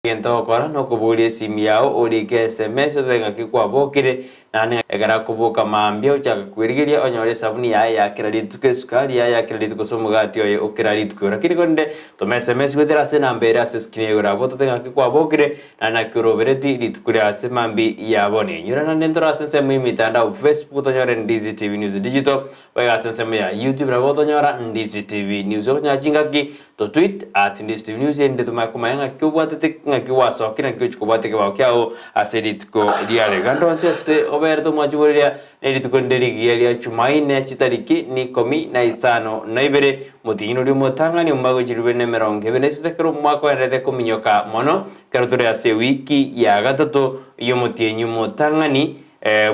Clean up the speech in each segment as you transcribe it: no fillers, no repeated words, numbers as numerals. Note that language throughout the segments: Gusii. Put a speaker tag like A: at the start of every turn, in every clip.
A: Egento ogokora nokoboria esimi yao orike sms otebe ng'aki kwabokire, naende ekero akoboka mambia ochaka kwerigeria onyore esabuni yaye ya kera rituko, esukari yaye ya kera rituko gose omogati oye o kera rituko. Lakini korende toma sms goetera ase enamba ere ase escreen ya igoro abwo otebe ng'aki kwabokire naende naki orobereti rituko ria ase mambia ya bono. Inyora naende ntore ase ensemo y'emitandao Facebook tonyore Ndizi TV News Digital, boigo ase ensemo ya YouTube nabo otonyora Ndizi TV News. Okonyora chingaki To tweet at Ndizi TV News erinde tomanye komanya ng'aki obwatete ng'aki gwasokire ng'aki ochi kobwata ekebao kiao ase rituko ria rero. Genda onsi ase oberete omwanchi boriria ne rituko rinde rigiya ria Chumaine chitariki ni ikomi na isano na ibere motinyini oria omotang'ani omwaka bwe chilifu ibere na emerongo ebere na isese ekero omwaka oenderete kominyoka mono ekero tore ase ewiki ya gatato y'omotienyi omotang'ani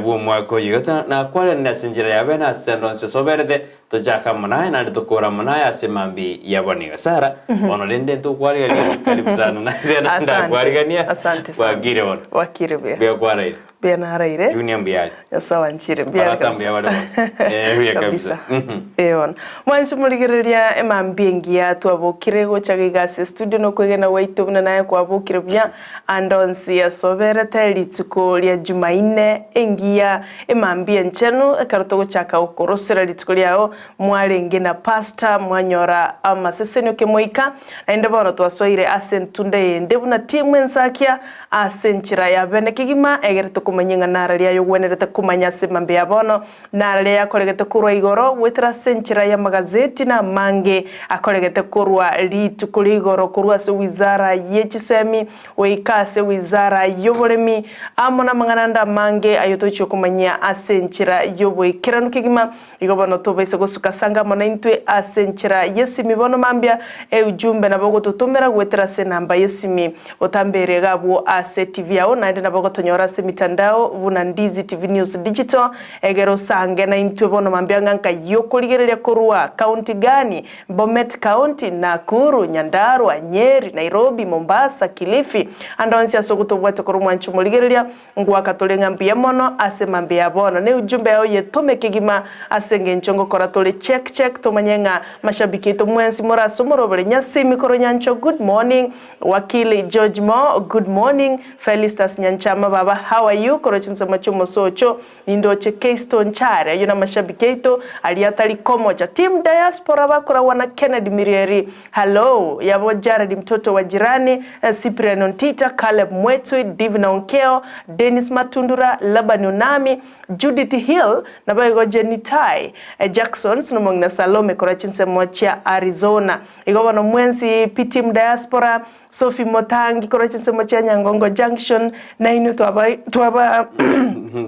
A: bw'omwaka oyio. Igo nakwaranire ase enchera ya bene ase ande onsi ase oberete, tochake amo naye naende tokore amo naye ase mambia ya bono iga. Sara, bono rende ntokwarigania, karibu sana naende
B: Asante,
A: ndakwarigania,
B: asante sana.
A: bwakire bono?
B: Bwakire buya.
A: Mbuya kwaraire?
B: Mbuya naraire.
A: Junior mbuya are?
B: Nyasae oanchire, mbuya are
A: Barasa
B: kabisa.
A: mbuya bare bonsi? Eh, buya kabisa.
B: Kabisa. Eh bono. Mwanche morigereria emambia engiya twabokire gocha iga ase studio nokwegena gwaito buna naye kwabokire buya Ande onsi asoberete rituko ria Jumaine engiya, emambia enchenu, ekero togochaka gokorosera rituko riao, mwarenge na pastor, mwanyora amasesenio kemoika, naende bono twasoire ase entunda eyende buna timu ensakia, ase enchera ya bene kegima, egere tokomanyia ng'a nara riaye ogwenerete komanya ase emambia ya bono, Nararia yakoregete korwa igoro goetera ase enchera y'amagazeti na amange akoregete korwa rituko ria igoro korwa ase wizara ye chisemi goika ase wizara y'oboremi, amo namang'ana ande amange ayo tochia komanyia ase enchera y'oboikeranu kegima. Igo bono tobaisa gosuka sanga amo naintwe ase enchera y'esimi bono mambia eujumbe nabo ogototomera goetera ase enamba y'esimi Otambeere iga abwo ase TV yao, naende nabo ogotonyora ase emitandao buna Ndizi TV News Digital, egere osange naintwe bono mambia ng'a nkai okorigereria korwa county gani, Bomet County, Nakuru, Nyandarua, Nyeri, Nairobi, Mombasa, Kilifi, ande onsi ase ogotobwate korwa omwancho omorigereria, Ngoaka tore ng'a mbuya mono ase mambia ya bono. Ne ujumbe yao yetome kegima ase engencho ngokora tore check check tomanye ng'a mashabiki aito mwensi more ase omorobere Nyasimi korwa Nyancho good morning Wakili George Mo good morning Felistus Nyanchama baba how are you korwa chinsemo chi'omosocho Nindoche Keiston Chare ayio namashabiki aito aria atari komocha Team Diaspora bakoragwa na Kennedy Mirieri Hallo, yabo Jared mtoto wa jirani, Cyprian Ontita, Caleb Mwetwi, Divina Onkeo, Dennis Matundura, Laban Onami, Judith Hill, naboigo Jenny Tai, Jacksons, nomong'ina Salome korwa chinsemo chia Arizona. Igo bono mwensi pi team diaspora, Sophie Motangi korwa chinsemo chia Nyangongo Junction, nainwe twaba twaba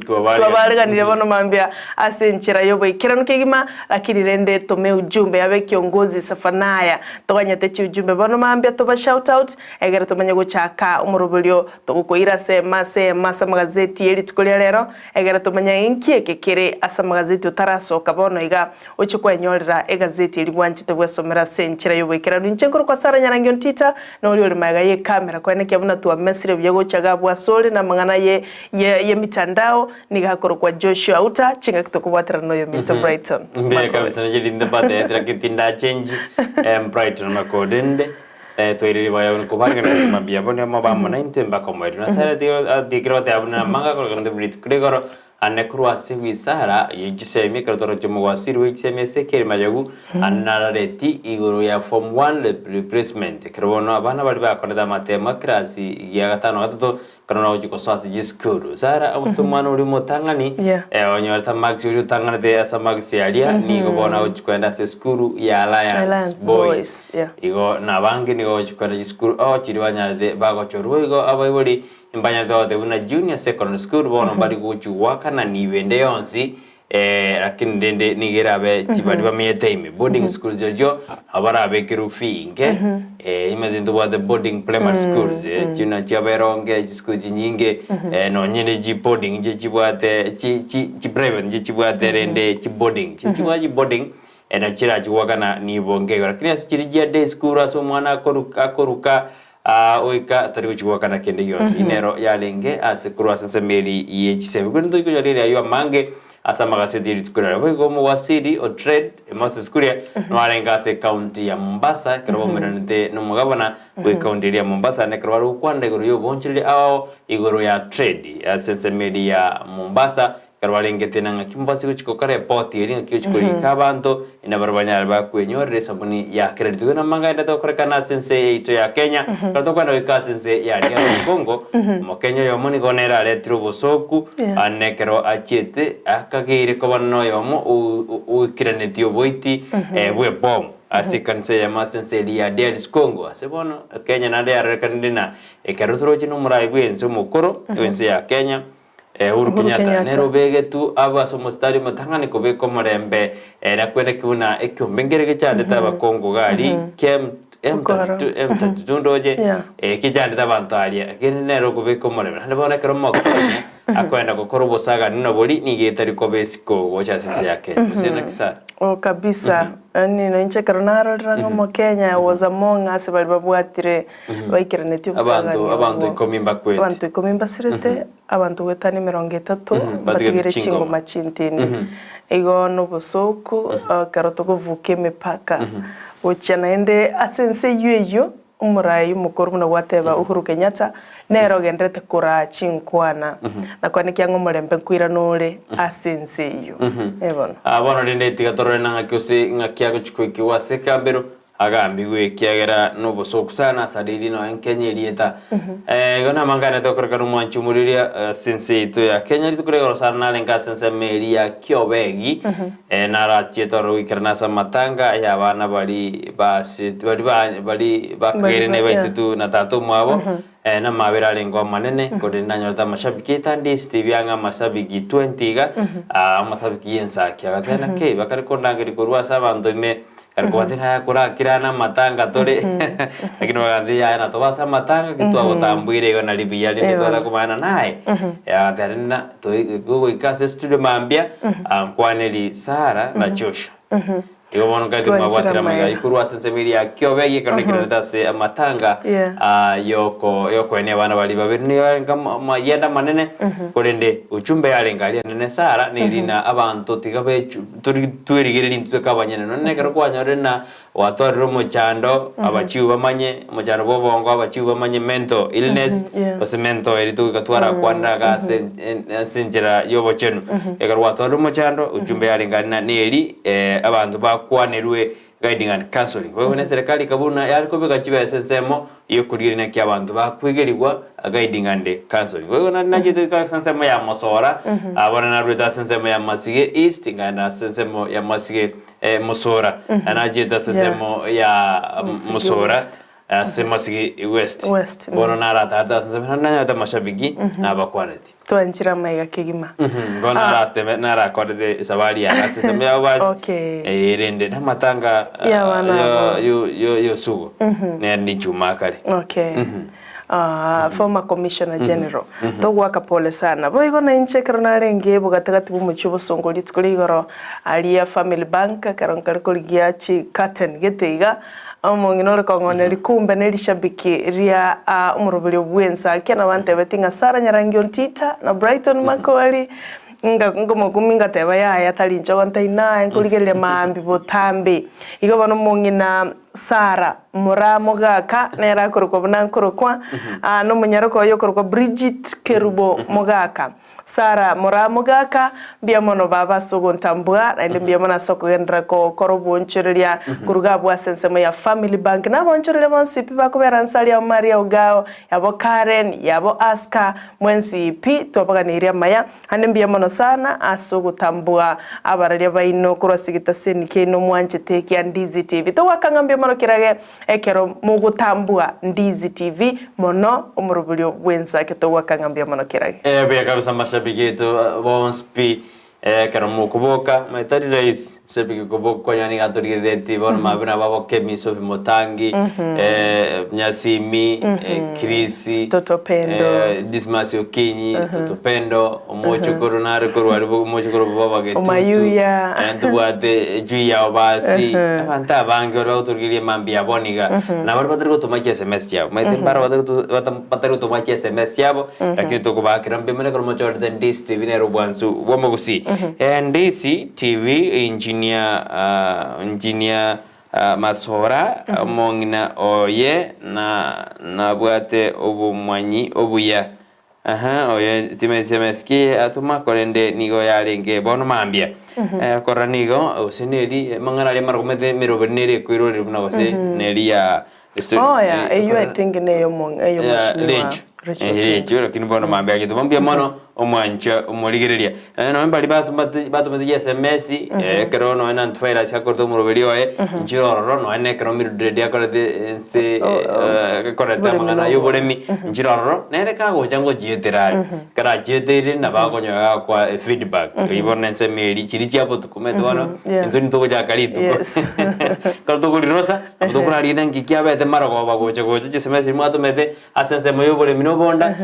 B: twabareganirie bono mambia ase enchera y'oboikeranu kegima, lakini rende tome ujumbe abe kiongozi Zephaniah. Toganyete chiujumbe bono mambia toba shout out egere tomanye gochaka omoroberio togokoira ase ema ase ema ase amagazeti ye rituko ria rero egere tomanye inki eke kere ase amagazeti otarasoka bono iga Oche kwenyorera egazeti eria bwanchete gwesomera ase enchera y'oboikeranu. Inche nkorokwa Sarah Nyarangi Ontita, na oria ore magega y'ekamera koenekia buna twamesire buya gocha iga abwo asore na amang'ana ye ye y'emitandao, nigo akorokwa Joshua Auta, chingaki tokobwaterana noyominto Brighton
A: Mbuya
B: Makobe.
A: kabisa nache rinde mbatebete lakini tindachenji eh, Brighton Makodende eh, toire ribaya buna kobarigana ase mambia bono amo bamo naintwe mpaka omoerio. Nyasaye atigire goteba buna amanga akorekana rituko rigoro Ane korwa ase wizara ye chisemi ekero toroche omowaziri bwe chisemi Ezekiel Machogu anarareti igoro ya form one replacement ekero bono abana baria bakorete amatemo a class gia gatano gatato ekero nogochia gosoa ase chisukuru. Sarah ase omwana oria omotang'ani
B: Yeah.
A: onyorete amarks oria otang'anete ase amarks aria nigo bono agochia koenda ase esukuru ya Alliance
B: Alliance
A: Boys.
B: Boys, yeah.
A: Igo nabange nigo bagochia koenda chisukuru oo chiria banyarete bagochorwa igo abaibori Mbanyarete goteba buna Junior Secondary School bono mbari gochia goakana nibo ende yonsi lakini rende nigo erabe chibari bamenyete ime. Boarding schools echio nabo barabekerwe fee inke, imanyete ntobwate boarding primary schools echio nachio aberonge chisukuru chinyinge nonye ne chi boarding nchie chibwate chi chi chi private nchie chibwate rende chi boarding. Chiri chibwate chi boarding nachio chirachie goakana nibo inke igo. Lakini ase chiri chia day school ase omwana akoruka akoruka Aa goika tari gochia goakana kende gionsi. Nero yarenge ase korwa ase ensemo eria ye chisemi. Korende toikonya riria ayio amange. Ase amagaseti ye rituko riaye. Boigo omowasiri o Trade, Moses Kuria, noarenge ase ecounty ya Mombasa ekero baumeranete nomogabana bw'ecounty eria ya Mombasa na ekero bare gokwanera igoro y'obonchoreria ao igoro ya trade ase ensemo eria ya Mombasa ekero barengete na ng'aki Mombasa egochi gokora eport eria ng'aki egochi korika abanto nabarabwo banyare bakwenyorera esabuni ya kera rituko. Na amang'ana tokorekana ase ense yaito ya Kenya, ekero tokwenda goika ase ense ya DR Congo, Omokenya oyomo nigo nere aretire obosooku,
B: Yeah.
A: na ekero achiete akageire koba noyomo oikeranetie oboiti bw'ebomu ase ekanisa eyemo ase ense eria ya DR Congo. Ase bono Kenya naende yarorekanire na ekero toroche nomorai bw'ense omokoro bw'ense ya Kenya, Uhuru
B: Uhuru
A: Kenyatta
B: Kenyatta.
A: nere obegetwe abe ase omositari omotang'ani kobeka omorembe na kweneki buna ekiombe nkere gechandete abakongo iga aria kia M
B: Okoro.
A: M32 M32 ndoche
B: Yeah.
A: kechandete abanto aria lakini nere okobeka omorembe. Naende bono ekero omokenya akoenda gokora obosagani buna boria nigo etari koba esiko gocha ase ense ya Kenya. Gose naki Sarah?
B: Oh kabisa, yaani noinche ekero narorire ng'a omokenya was among ase baria babwatire baikeranetie
A: Abanto
B: obosagani
A: abanto
B: obwo.
A: ikomi mbakwete.
B: Abanto ikomi mbasirete, abanto goetania emerongo etato
A: batigete
B: mbatigere
A: chingoma.
B: chingoma chintindi. Igo nobosoku ekero togovuka emepaka gochia naende ase ense eyio eyio, omorai omokoro buna gwateba Uhuru Kenyatta, nere ogenderete koraa chinkwana na koenekia ng'a omorembe nkoirana ore ase ense eyio. Eh bono.
A: Ah, bono rende tiga torore na ng'aki gose ng'aki agochia koikigwa ase ekambero, Agambigwe, ekiagera nobosooku sana ase riiri nonya nkenye erieta. Igo namanganete gokorekana omwanchi omoriria ase ense yaito ya Kenya rituko ria igoro sana narenge ase ensemo eria ya Kiobegi narachiete ororo goikerana ase amatanga ya abana baria basi baria ba baria bakageire
B: Bari ba- yeah.
A: baitetu na tata omwabo namabera arenge amanene korende nanyorete amashabiki etandisiti ebiang'a amashabiki 20 iga amashabiki y'ensaki agateba naki bakare kondangeria korwa ase abanto ime Kare kobatebia naye korakire ane amatanga tore lakini bagantebia yaya natobe ase amatanga ki twagotambuire igo nari buya rende tware komanyana naye. Agateba rende na toi gogoika ase estudio mambia ankwaneri Sarah na Joshua. Igo bono nkaete
B: Twanchire
A: mwabwatire amaiga
B: amaiga.
A: ayio korwa ase ensemo eria ya Kiobe egekero naikererete ase amatanga
B: Yeah.
A: yoko yokoenia abana baria babere nigo yarenge amayianda amanene korende ujumbe yarenge aria enene Sarah neri na abanto tiga bechu Tori twerigereria intwe kabanyene, nonye nekero kwanyorire na gwatwarire omochando, abachiu bamanye, omochando bwa obongo abachiu bamanye mental illness,
B: yeah.
A: gose mental eri togoika twarakwanera iga ase en- ase enchera ya obochenu. Ekero gwatwarire omochando, ujumbe yarenge aria na neri abanto bakwanerwe guiding and counseling. Boigo na eserekari ekabua buna yare kobeka chibesa ensemo y'okorigereria naki abanto bakwegerigwa guiding and counseling. Boigo nari nachete goika ase ensemo ya Mosora, bono narwete ase ensemo ya Masige East, nkaenda ase ensemo ya Masige Mosora, nachete ase
B: Yeah.
A: ensemo ya
B: Masige
A: Mosora,
B: West.
A: ase Masige West.
B: West,
A: Bono naratarte ase ensemo, naende nanyorete amashabiki nabakwaneti.
B: Twanchire amaiga kegima.
A: Bono narateme narakorete esabari yaye ase ensemo yabo basi
B: Okay.
A: erinde namatanga
B: Y'abana abo.
A: yosugo nere nichuma akare.
B: Okay. Ah, former commissioner general togoaka pole sana boigo na inche ekero narenge bogatagati bw'omochie obosongo rituko ria igoro aria family bank ekero nkare korigia chi curtain gete iga Omong'ina ore kong'oneria kumbe nerishabiki ria omoroberio bw'ensakia nabo antebetie ng'a Sarah Nyarangi Ontita na Brighton Makori nga ngomokumia ngateba yaya tari inche ogontebi naye nkorigereria maambia botambe. Igo bono omong'ina Sarah mora mogaka nere akorokwa buna nkorokwa na omonyaroka oye okorokwa Bridget Kerubo Mogaka. Sara moramogaka, Mbuya mono baba ase ogontambua, naende mbuya mono ase okogenderera gokora obonchoreria koruga abwo ase ensemo ya Family Bank. Na abonchoreria bonsi pi bakobera nse aria Maria Ogao, yabo Karen, yabo Aska, mwensi pi twabaganeirie amaya. Naende mbuya mono sana ase ogotambua abararia baino korwa ase egetaseni kiaino mwanchete kia Ndizi TV. Togoaka ng'a mbuya mono kerage Ekero mogotambua Ndizi TV mono omoroberio bw'ensake togoaka ng'a mbuya mono kerage.
A: Buya kabisa mashabiki aito bonsi pi ekero mokoboka manya tari rahisi shabiki koboka kwanyora nigo atorigereretie bono mambia nabo abokemi Sophie Mutangi Nyasimi Chris
B: Toto Pendo.
A: Dismas Okinyi Toto Pendo omochokoro nare korwa aria omochokoro baba Getutu
B: Omayuya.
A: ntobwate echui yao basi abanto abange baria bagotorigereria mambia ya bono iga na baria batari gotoma chi sms chiabo omanyete mbaro batari goto batari gotoma chi sms chiabo lakini tokobakera mbuya mono ekero mochorete Ndisi TV nere obwansu bwa omogusii. Ndisi TV engineer engineer Masora omong'ina oye na nabwate obomanyi obuya. Aha, oyo timeti ki atoma korende nigo yarenge bono mambia. Korora nigo gose neri amang'ana aria marogomete emeroberi nere ekoirorera buna gose neri ya
B: Oh yeah, eyio I think neyo eyo mheshimiwa
A: Recho.
B: Rachel
A: Eh,
B: Otieno.
A: Recho, lakini bono mambia agetoma mbuya mono omwancha omorigereria. Eh, nonya baria batomate batomete SMS, eh, ekero nonya na antivirus akorete omoroberi oye, nchire ororo nonya na ekero Mildred akorete ense
B: Oh, oh.
A: eh, akorete
B: Oboremi
A: amang'ana
B: na
A: ya oboremi, nchire ororo, nere kagocha ngochietera are. Ekero achieteire nabo akonyora gakoa efeedback, eywo bono ensemo eria chiria chia botuko omanyete bono,
B: Yeah.
A: intwe nitogochaka rituko.
B: Yes.
A: Ekero tokorirosa, nabo tokorarigia nki kiabete marogoba gocha gocha chisms chiria mwatomete, Ase ensemo y'oboremi na obonda,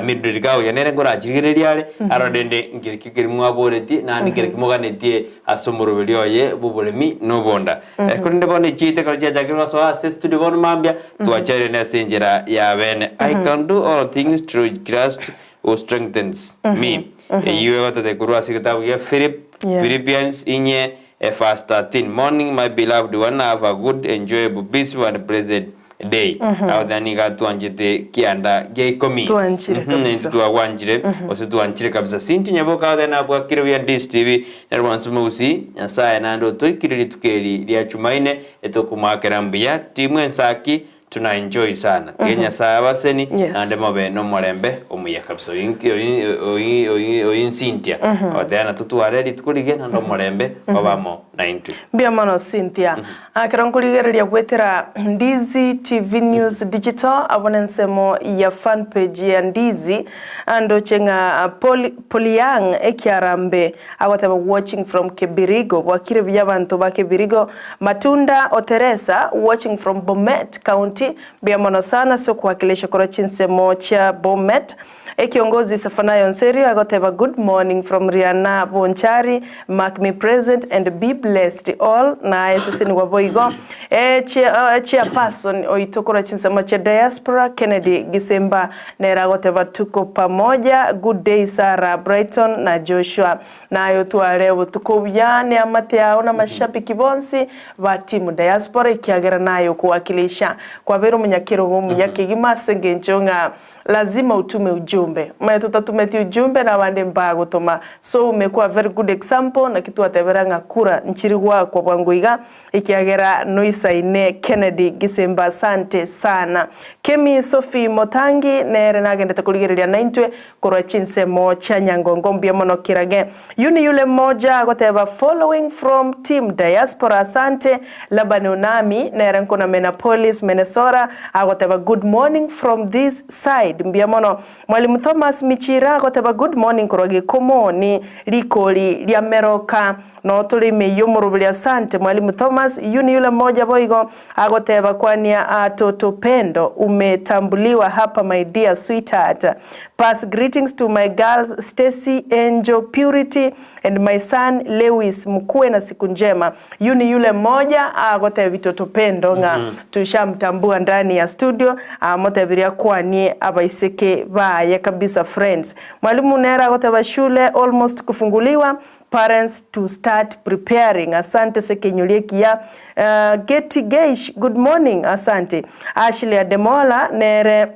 A: Mildred kagocha nere nkorachirigereria are, arore rende nkereki keria mwaboretie, naende nkereki moganetie ase omoroberi oye bw'oboremi na obonda. Korende bono echiaito ekero chiachakire gosoa ase estudio bono mambia, twachairene ase enchera ya bene. I can do all things through Christ who strengthens me. Eyio egototebia korwa ase egetabu gia Philip,
B: Yeah.
A: Philippians inye, verse 13. Morning my beloved one, have a good, enjoyable, peaceful and blessed day. Agoteba nigo atwanchete kianda gia ikomi.
B: Twanchire
A: Mhm,
B: kabisa.
A: intwe twagwanchire, gose twanchire kabisa. Cynthia Nyaboka agoteba nabwakire buya Ndizi TV, nere bwansi omogusii, Nyasaye naende otoikire rituko eri ria Chumaine, etokomoakera mbuya, timu ensaki, tuna enjoy sana. Tiga Nyasaye abaseni,
B: Yes.
A: naende mobe nomorembe omuya kabisa. Oyi nki- oyi- oyi- oyi- oyi Cynthia, agoteba natotware rituko rigiya naende omorembe obe amo naintwe.
B: Mbuya mono Cynthia. Ekero nkorigereria goetera Ndizi TV News Digital abwo nensemo ya fan page ya Ndizi, ndoche ng'a Poli Poliang Ekiarambe agoteba watching from Kebirigo, bwakire buya abanto ba Kebirigo. Matunda Oteresa watching from Bomet County, mbuya mono sana ase okowakilisha korwa chinsemo chia Bomet. Ekiongozi Sefanayo Nserio agoteba good morning from Riana Bonchari, mark me present and be blessed all, naye sesenigwa boigo Chairperson oito korwa chinsemo chia Diaspora Kennedy Gisimba nere agoteba tuko pamoja, good day Sarah Brighton na Joshua, naye otware obotuko obuya neamate yao na amashabiki bonsi ba team Diaspora ekiagera naye okowakilisha kwabeire omonyakerogo omuya kegima ase engencho ng'a Lazima utume ujumbe. Omanye totatumeti ujumbe na abande mbagotoma. So umekuwa very good example naki twatebera ng'a kura nchiri goakwa bwango iga ekiagera noisaine Kennedy Gisimba asante sana. Kemi Sophie Motangi nere nagendete korigereria naintwe korwa chinsemo chia Nyangongo mbuya mono kirage. Yu ni yule mmoja agoteba following from team diaspora asante Laban Onami nere nkona Menapolis Menesora agoteba good morning from this side mbuya mono Mwalimu Thomas Michira agoteba good morning korwa Gekomoni rikori ria Meroka no tore ime y'omoroberi asante Mwalimu Thomas Yu ni yule mmoja boigo agoteba kwania a Toto Pendo umetambuliwa hapa my dear sweetheart Pass greetings to my girls Stacy, Angel, Purity and my son Lewis mkuwe na siku njema. Yu ni yule mmoja agotebia Toto Pendo ng'a tushamtambua ndani ya studio amotebirie akwanie abaiseke baye kabisa friends. Mwalimu nere agoteba shule almost kufunguliwa parents to start preparing asante ase ekenyori ekiya. Getty Geish good morning asante. Ashley Ademola nere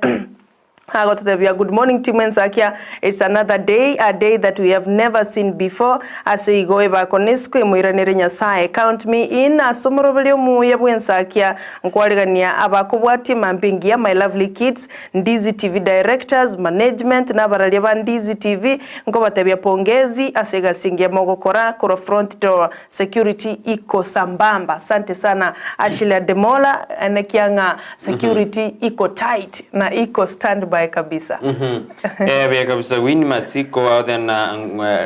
B: Agototebia good morning team Ensakia, it's another day, a day that we have never seen before, ase igo ebako nesiko emoiranere Nyasaye, count me in ase omoroberio omuya bw'Ensakia, nkwarigania abakobwatia emambia engiya my lovely kids, Ndizi TV directors, management na abararia ba Ndizi TV, nkobatebia pongezi ase egasi engiya mogokora korwa front door Security iko sambamba. Asante sana Ashley Ademola, enekia ng'a security iko tight na iko standby kabisa.
A: Eh, buya kabisa Winnie Masiko agote na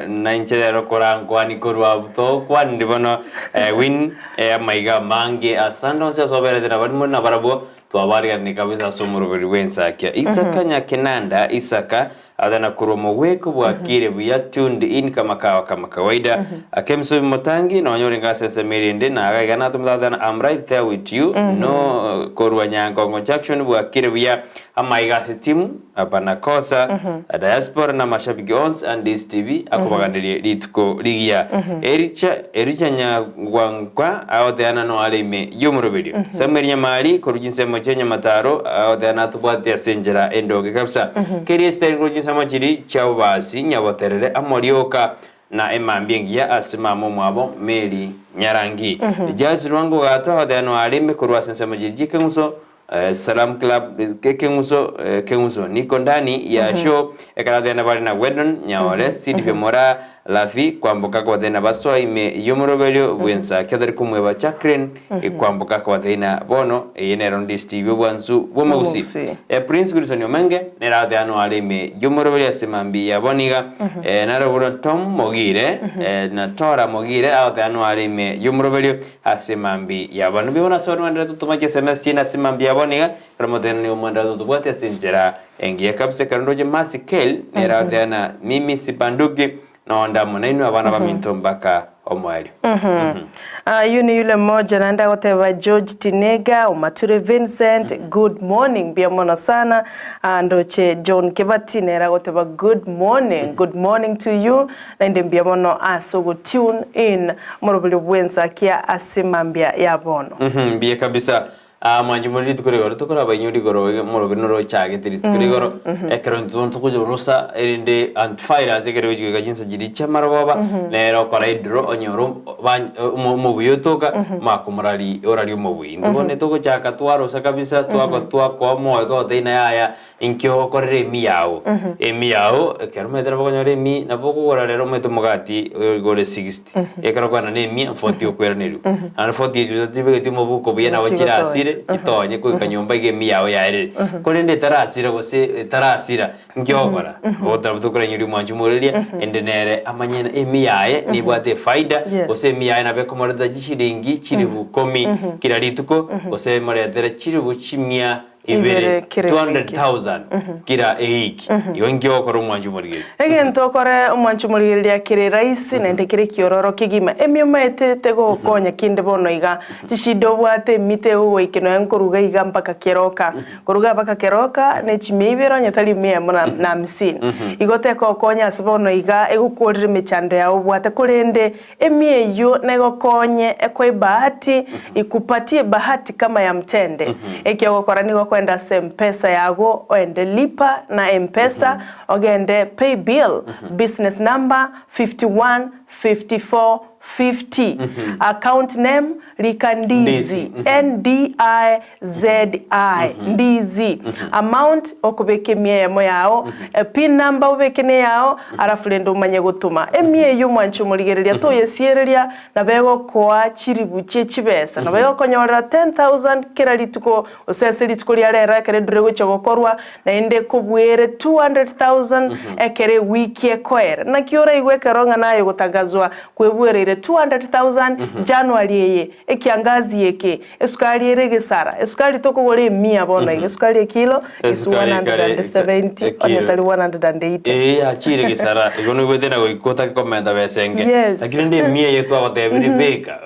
A: na inche rero korankwani korwa abwo tokwanire bono eh, Win eh, amaiga amange asante onsi ase oberete na barimo na barabwo twabariganire kabisa ase omoroberi bw'ensakia. Isaka Nyakenanda Isaka. Athana korwa omogweko bwakire buya tuned in kama kawa kama kawaida. Akemsobi motangi nonya orenge ase ensemo erinde na iga iga natomete Athana I'm right there with you no korwa Nyangongo Junction bwakire buya amaiga ase timu hapana kosa diaspora na amashabiki onsi a Ndizi TV akobaganerie rituko rigiya Ericha Ericha Nyagwankwa agoteana noare ime y'omoroberio Samuel Nyamari korwa chinsemo chia Nyamataro agoteana atobwate ase enchera endonge kabisa Keria esitari korwa chinsemo chiria chia bobasi Nyaboterere amo rioka na emambia engiya ase mama omwabo Mary Nyarangi Jazz Rwango Gato agoteana noare ime korwa ase ensemo chiria chi'ekeng'uso Salam Club Keng'uso Keng'uso niko ndani ya show ekero athena bare na Gwedon Nyaore Sylvia Moraa Lafi kwamboka kobateina basoa ime y'omoroberio bw'ensa ki atari komweba Jacqueline kwamboka kobateina bono eye nero ndi Steve obwansu bw'omogusi
B: Bw'omogusi.
A: Prince Wilson Omenge nere agoteana noare ime y'omoroberio ase mambia ya bono iga naro buna Tom Mogire na Tora Mogire agoteana noare ime y'omoroberio Ase mambia yabo. Nigo bono ase barabwo mwenderete gotoma chiSMS chiaino ase mambia yabo niga, ekero moteba nigo mwenderete gotobwatia ase enchera engiya kabisa. Ekero ndoche Mercy Kel nere agoteba ng'a mimi sibanduki nonde amo nainwe abana baminto mpaka omoerio.
B: Ayio ni yule mmoja naende agoteba George Tinega, Omature Vincent, good morning mbuya mono sana. Ah, ndoche John Kibati nere agoteba good morning, good morning to you. Naende mbuya mono ase ogo tune in moroberio bw'ensakia ase mambia ya bono.
A: Mbuya kabisa. Ah, mwanche more rituko rigoro tokore abainyori igoro iga moroberio noro ochagete rituko rigoro ekero intwe bono tokoyorusa erinde antivirus ekero egochi goika chinsa chiria chi'amarogoba nere okora edraw onyore omo omo omobuya otoka makomorari orari omobuya. Intwe bono togochaka twarosa kabisa twako twakoa omoyo twagotebia ng'a yaya Inki ogokorera emi yao? Emi yao, ekero omanyete nabo okonyora emi, nabo okogora rero omanyete omogati oigore 60, ekero okogenda na emia, 40 okoiranerigwa. Naende 40 echio otibegeti omobuko buya nabo chirasire, chitonye goika nyomba iga emi yao yaerire. Korende etarasira gose etarasira, inki ogokora? Ogotarabwo tokoranyeria omwanchi omoreria, ende nere amanye ng'a emi yaye nebwate efaida,
B: Yes.
A: gose emi yaye nabo ekomoretera chishilingi chilifu ikomi kera rituko, gose emoretere chilifu chimia
B: Ibere
A: ibere,
B: kera ewiki.
A: 200,000 kera eiki. Igo inki ogokora omwanchi omorigereria?
B: Egento okore omwanchi omorigereria kere rahisi naende kere kiororo kegima. Emioma ete tegogokonya kende bono iga. Chishida obwate emite egogoike nonya nkoruga iga mpaka keroka. Koruga mpaka keroka ne chimia ibere onye tari mia emo na na hamsini. Igo tekogokonya ase bono iga egokorere emechando yao obwate korende Emia eyio negokonye ekoe bahati, ikupatie bahati kama ya mtende. Eki ogokora nigo okoenda ase Mpesa yago, oende Lipa na Mpesa, ogende Pay Bill, Business Number 51 54 50, Account Name rika Ndizi, NDIZI, Ndizi, Amount okobeka emia eyemo yao, Pin number obeke neyao, alafu rende omanye gotoma. Emia eyio mwanche omorigereria toyesiereria, nabo egokoa chiribu chie chibesa, nabo egokonyorera 10,000 kera rituko, gose ase rituko ria rero ekero edura egochia gokorwa, naende ekobuere 200,000 ekero ewiki ekoera. Naki oraigwe ekero ng'a naye ogotangazwa kwebuereire 200,000 January eye, ekiangazi eke, Esukari ere egesara, esukari tokogora emia bono iga, esukari ekilo is
A: Esukari ekare
B: 170 onye
A: ekilo.
B: tari 180.
A: Ee yachire gesara igo noigwete na goika otake komenta besa enke
B: Yes.
A: lakini rende emia eye twagotebirie beka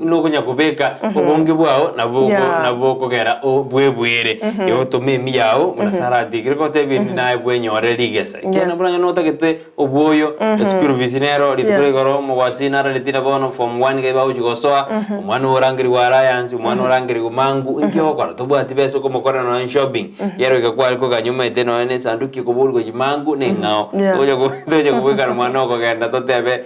A: nokonya kobeka obonge bwao nabo oko-
B: Yeah.
A: nabo okogera obwebwere igo toma emia yao buna Sarah atigire gotebia indi naye bwenyore rigesa ekiagera
B: Yeah.
A: nabo nonye notagete Obwoyo, eschool fees nero, rituko
B: Yeah.
A: rigoro omogwasi narareti na bono form one iga bagochi gosoa, omwana orangerigwe Alliance, omwana orangerigwe Mangu, inki ogokora? Tobwati besa okomokorera nonya shopping, yero iga kware koganya omanyete nonya na esanduki ekoborigwa gochia Mangu na eng'ao.
B: Yeah.
A: Togocha ko togocha kobwekana omwana okogenda totebe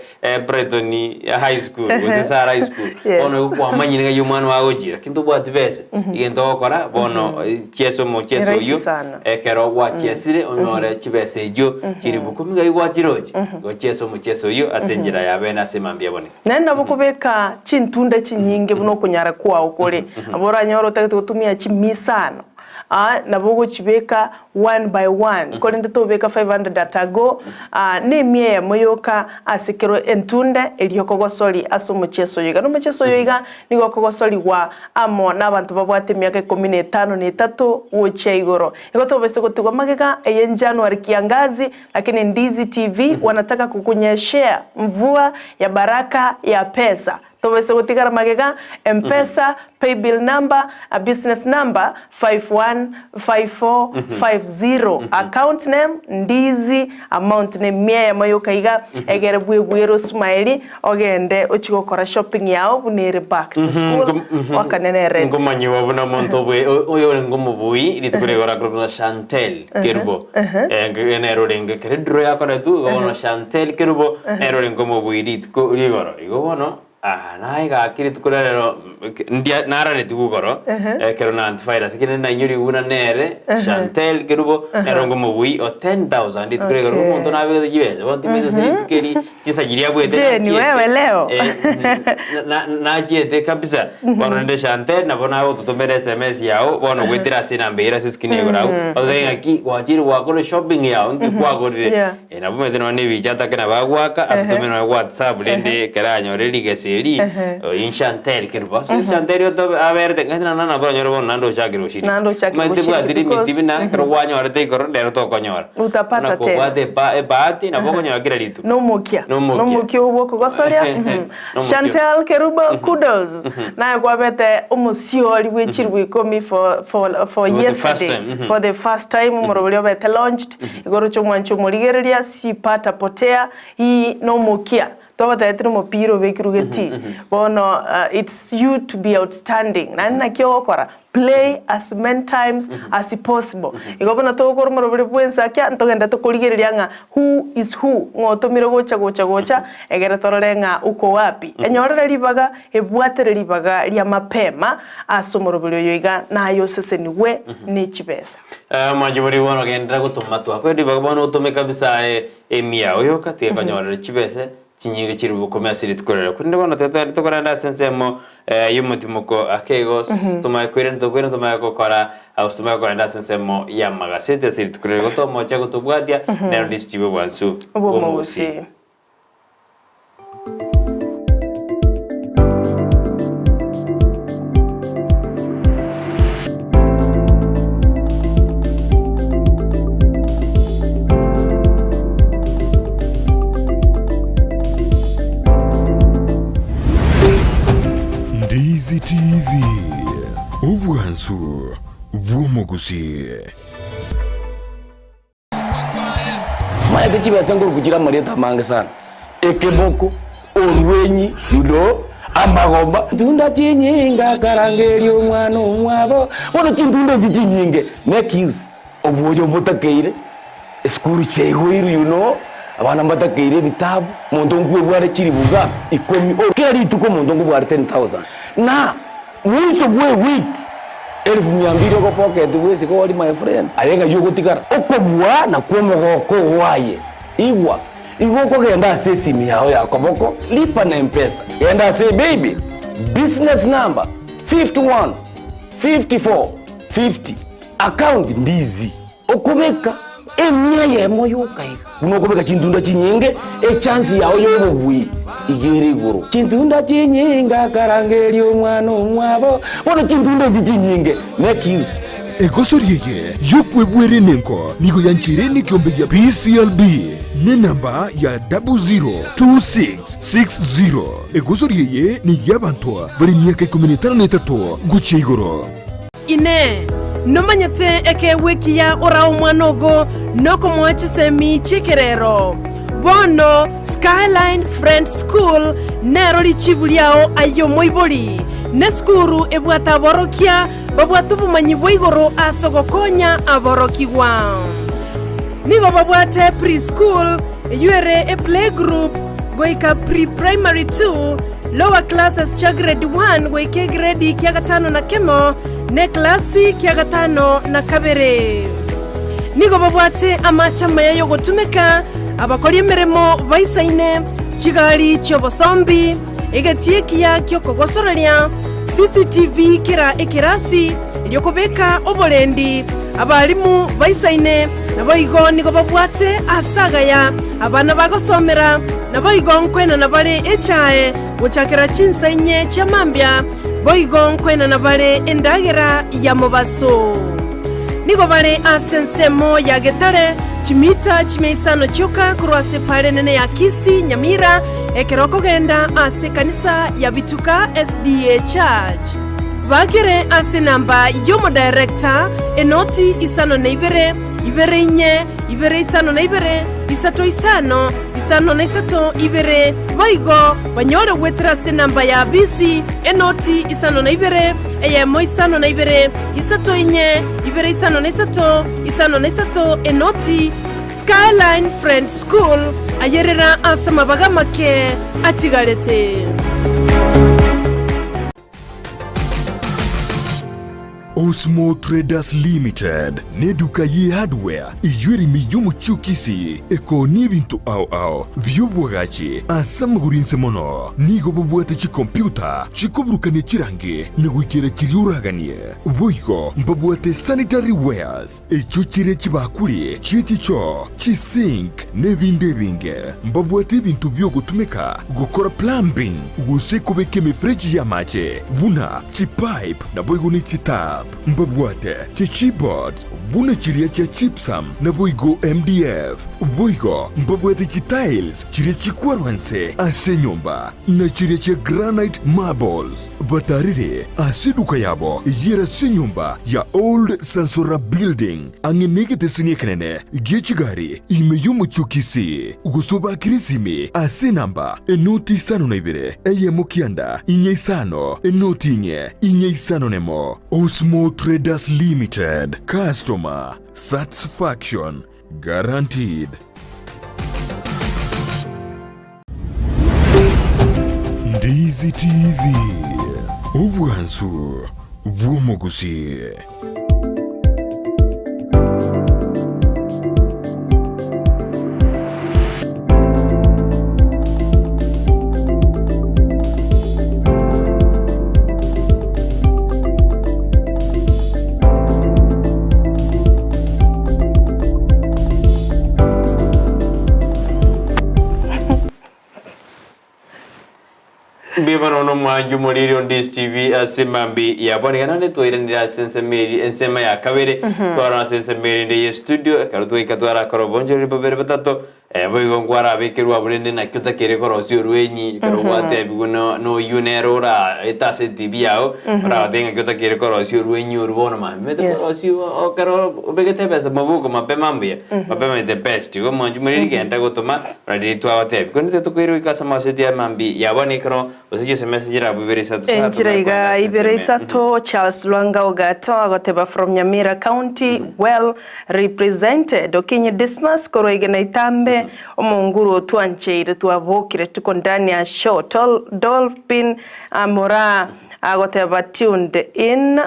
A: Brighton high school gose Sara high school,
B: Yes.
A: bono igo kwamanyire ng'a eywo omwana ogo agochia, lakini tobwati besa, egento ogokora bono chiesa omochieso
B: Ni rahisi
A: oywo,
B: sana.
A: Ekero gwachiesire onyore chibesa echio chilifu kumi iga gwachiroche, gochiesa omochieso oyio ase enchera ya bene ase mambia aboneka.
B: Naende nabo okobeka chintunda chinyinge buna okonyara kwao kore, nabo oranyore otagete gotumia chimisano. Aa nabo ogochibeka one by one, korende tobeka 500 at a go, aa na emia eyemo yoka ase kero entunde eria okogosori ase omochieso oyo iga. Na omochieso oyo iga nigo okogosorigwa amo na abanto babwate emiaka ikomi na etano na etato gochia igoro. Igo tobese gotigwa magega eye January kiangazi, lakini Ndizi TV wanataka kukunyeshea mvua ya baraka ya pesa. Tobaisa gotigara magega, Mpesa, paybill number, a business number 515450, account name Ndizi, amount ne mia eyemo yoka iga, egere bwebwere osumaeri ogende ochie gokora shopping yao buna ere back to school oakane ne rent.
A: Nkomanyiwa buna omonto obwe oyo orenge omobui rituko riria orakorokwa ng'a Chantel Kerubo. Nere orenge ekero ediro yakoretwe igo bono Chantel Kerubo nere orenge omobui rituko rigoro. Igo bono, aa, naye gaki rituko ria rero, ndia nararetigwe igoro, ekero na antivirus, ekero nainyorigwe buna nere, Chantel Kerubo, nere onge omobui o 10,000 rituko ria igoro,
B: Okay.
A: omonto nabegete chibesa, bono timanyeti gose rituko eri, chinsa chiria abwete
B: Je, ni
A: nachiete.
B: wewe leo?
A: Nachiete kabisa, bono rende Chantel nabo nagototomera SMS yago, bono goetera ase enamba eyio ere ase escreen ya igoro abwo, ototebie ng'aki gwachire gwakora eshopping yago, nki kwagorire.
B: Yeah.
A: Nabo omanyete nonya na ebicha atake nabo agoaka, atotomere nonya WhatsApp rende ekero anyore rigesa eri, oyio Chantel Kerubo. Ase Chantel otobe aberete ng'a naende nabo oranyore bono naende ochakire goshiriki.
B: Naende ochakire
A: Omanyete
B: goshiriki
A: bwatire emiti
B: because
A: buna ekero kwanyorete igoro rero tokonyora.
B: Utapata
A: Buna
B: tena.
A: kobwate eba ebahati nabo okonyora kera rituko.
B: Nomokia.
A: Nomokia.
B: Nomokia obwo okogosoria.
A: Nomokia.
B: Chantel Kerubo, kudos. Naye kwabete omosiori bwe chilifu ikomi for, for, for
A: For the first
B: yesterday.
A: time, mhm.
B: For the first time omorobori obete launched. Igoro ch'omwancho omorigereria, sipata potea, hii nomokia. Twagotebetie nomopira obekirwe getii. Bono it's you to be outstanding. Naende naki ogokora? Play as many times as possible. Igo bono togokora omorobori bwensi akia, ntogende tokorigereria ng'a who is who, ng'a otomire gocha gocha gocha, egere torore ng'a uko wapi. Enyorere ribaga, ebwatere ribaga ria mapema ase omorobori oyo iga, naye osesenigwe ne chibesa.
A: Omwancho boria bono genderera gotoma twakoire ribaga bono otome kabisa aye emia oyoka tiga konyorera chibese chinyinge chiri bokome ase rituko riria. Korende bono tiga togende tokorende ase ensemo y'omotimoko ake igo tomanye koirana tokoirana tomanye gokora gose tomanye korenda ase ensemo y'amagaseti ase rituko riria. Igo tomoche gotobwatia nero ndisichibwe bwansu bw'omogusii.
C: Ndizi TV, obwansu bw'omogusii.
D: Maete chibesa nkoruku chire amarieta amange sana, ekeboko, orwenyi, you know, amagomba. Tunda chinyinge akarangeria omwana omwabo, bono chintunda echi chinyinge make use obwoyo mbotakeire, esukuru chiaigoirwe you know, abana mbatakeire ebitabu, monto nkwebware chiribuga ikomi, kera rituko omonto nkobware 10,000 na Mwiso bw'ewiki elifu mia mbili ogopocket bw'esiko ori my friend, aye ng'ai ogotigara? Okobua nakwo omogoko oo aye. Igwa, igo okogenda ase esimi yao ya koboko, lipa na mpesa, genda ase paybill, business number 51 54 50, account ndizi. Okobeka emia eyemo yoka iga, buna okobeka chintunda chinyinge, echansi yao y'obobui iga ere igoro. Chintunda chinyinge akarangeria omwana omwabo, bono chintunda echi chinyinge make use.
C: Egosori eye y'okwebwera enengo nigo yancheire nekiombe gia PCLB nenamba ya 002660. Egosori eye ney'abanto bare emiaka ikomi na etano na etato gochia igoro.
E: Inee! Nomanyete ekeegwa ekiya orae omwana ogo nokomoa chisemi chi'ekerero? Bono Skyline Friends School nero richibu riao aye omoibori. Nesukuru ebwate aborokia babwate obomanyi bwa igoro ase ogokonya aborokigwa. Nigo babwate pre-school, eyio ere eplaygroup, goika pre-primary 2, Lower classes chia grade 1 goika egredi kia gatano na kemo, na eklasi kia gatano na kabere. Nigo babwate amache amaya y'ogotumeka, abakori emeremo baisaine, chigari chi'obosombi, egetii ekiya ki'okogosoreria, CCTV kera ekerasi, erio kobeka oborendi. Abalimu baisaine, naboigo nigo babwate aase agaya abana bagosomera, naboigo nkoenana bare echae gochakera chinsa inye chia mambia, boigo nkoenana bare endagera ya mobaso. Nigo bare ase ensemo ya Getare, chimita chimia isano chioka korwa ase epaara enene ya Kisii, Nyamira, ekero okogenda ase ekanisa ya Bituka SDA Church. Bakere ase enamba y'omodirector, enoti isano na ibere, ibere inye, ibere isano na ibere, isato isano, isano na isato ibere, boigo banyore goetera ase enamba ya bisi, enoti isano na ibere, eyemo isano na ibere, isato inye, ibere isano na isato, isano na isato, enoti. Skyline Friends School, ayerera ase amabaga amake atigarete.
C: Osmo Traders Limited neduka ye hardware eyio ere ime y'omochie o Kisii ekoonia ebinto ao ao bi'oboagachi ase amagoro inse mono. Nigo bobwate chikompiuta chikoburukania chirangi na goikera chiria oraganie. Boigo mbabwate sanitary wares echio chire chibakuri chie chichoo, chisink na ebinde ebinge. Mbabwate ebinto bi'ogotumeka gokora plumbing gose kobeka emefereji y'amache buna chipipe naboigo ne chitap. Mbabwate chichipboards buna chiria chia gypsum naboigo MDF. Boigo mbabwate chitiles chiria chikwarwa nse ase enyomba na chiria chia granite marbles. Batarire ase eduka yabo eyio ase enyomba ya Old Sansora Building ang'e negeteseni ekenene gie chigari ime y'omochie o Kisii, gose obakere esimi ase enamba enoti isano na ibere eyemo kianda inye isano enoti inye inye isano nemo. Osmo Traders Limited, Customer Satisfaction Guaranteed. Ndizi TV, obwansu bw'omogusii.
A: Mbuya mono nomwanchi omoriri o Ndizi TV ase mambi ya bono iga naende twairanire ase ensemo eri ensemo ya kabere twarora ase ensemo erinde ye studio ekero twaika twarakora obonchoreri bobere botato Boigo nkwarabekerwe abwo rende naki otakeire korosia orwenyi, ekero gwatebigwe no noyio nere oraete ase etibi yao, oragotebi ng'aki otakeire korosia orwenyi orwo bono mambia omanyete korosia ekero obegete ebesa maboko mapema mbuya, mapema is the best. Igo mwanchi moriri genda gotoma riria twagotebia. Korende tiga tokoira goika ase amaseti ya mambia ya bono ekero gose chisemesi nchirabwo ibere isato
B: Enchera
A: tomanye
B: iga
A: kogenda ase
B: ibere
A: ensemo.
B: isato Charles Lwanga Ogato agoteba from Nyamira County well Represented, Okinyi Dismas korwa igena itambe, Omonguru otwancheire twabokire tuko ndani ya show Tol Dolphin Moraa agoteba tuned in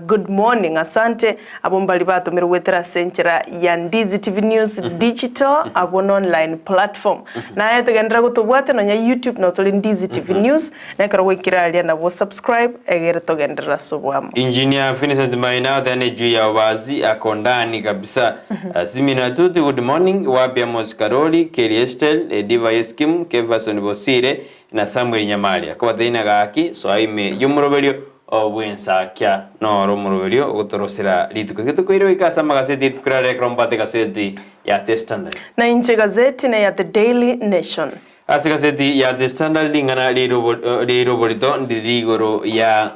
B: good morning asante abwo mbari batomirwe goetera ase enchera ya Ndizi TV News Digital abwo na online platform naye togenderera gotobwatia nonya YouTube nabo tore Ndizi TV News Na ekero gwaikire aria nabwo subscribe egere togenderere ase oboamo.
A: Engineer Vincent Maina oteane juu ya obazi ako ndani kabisa. Simina Tuti good morning, wapi Amos Karoli, Kelly Estel, Ediva Eskim, Keverson Bosire na Samuel Nyamari. Akobateina gaki soa ime y'omoroberio obwensakia noro omoroberio ogotorosera rituko. Tiga tokoire goika ase amagaseti rituko riarero ekero mbwate egaseti ya The Standard.
B: Na inche gazeti neya The Daily Nation.
A: Ase egaseti ya The Standard ring'ana riroborito ndiriri igoro ya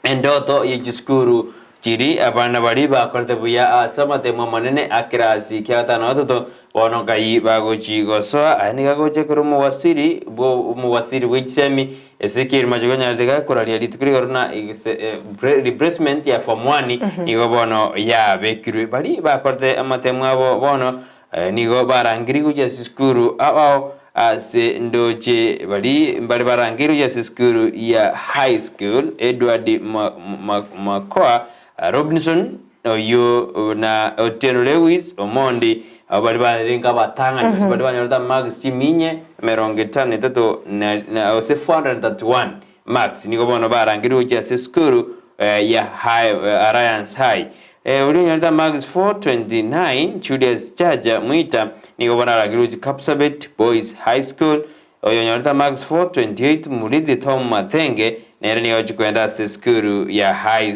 A: endoto ye chisukuru chiri abana baria bakorete buya ase amatemo amanene a kerasi kia gatano na gatato bono nkai bagochi gosoa. Aya nigo agocha ekero omowasiri bwo omowasiri bwe chisemi Ezekiel Machogu anyarete gakoraria rituko rigoro na replacement ya form one nigo bono yabekirwe. Baria bakorete amatemo abo bono Nigo barangerie gochia ase esukuru ao ase ndoche baria mbare barangerie gochia ase esukuru ya high school Edward Makoa Robinson oyio na Otieno Lewis Omondi abwo baria barenge abatang'ani gose baria banyorete amarks chiminye emerongo etano na etato na gose 431 marks nigo bono barangerie gochia ase esukuru. ya High Alliance High. Oria onyorete amarks 429 Julius Chacha Mwita nigo bono aragirwe gochia Kapsabet Boys High School. Oyonyorete amarks 428 Murithi Tom Mathenge nere nigo agochia koenda ase esukuru ya High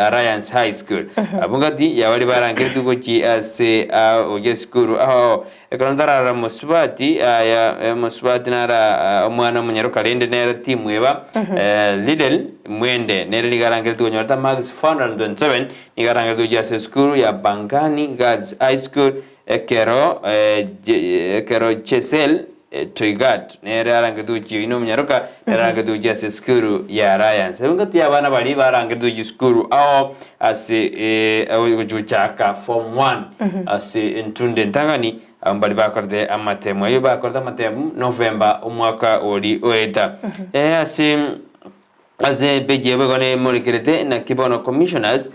A: Alliance High School. Abwo ngati ya baria barangeretwe gochia ase gochia esukuru ao Ekero ntararora mosubati, aya, omosubati nara omwana omonyaroka rende nere timweba, Lidel Mwende nere nigo arangeretwe konyorete amarks 427, nigo arangeretwe gochia ase esukuru ya Pangani Girls High School, ekero ekero Chesel Toigat nere arangeretwe gochia oyio nomonyaroka, nere arangeretwe gochia ase esukuru ya Alliance. Abwo ngati y'abana baria barangeretwe gochia esukuru ao ase gochia gochaka form one ase entunde entang'ani, abwo mbaria bakorete amatemu ayio bakorete amatemu November omwaka oria oeta. Ase ase epeji yabo igo nemorekerete naki bono commissioners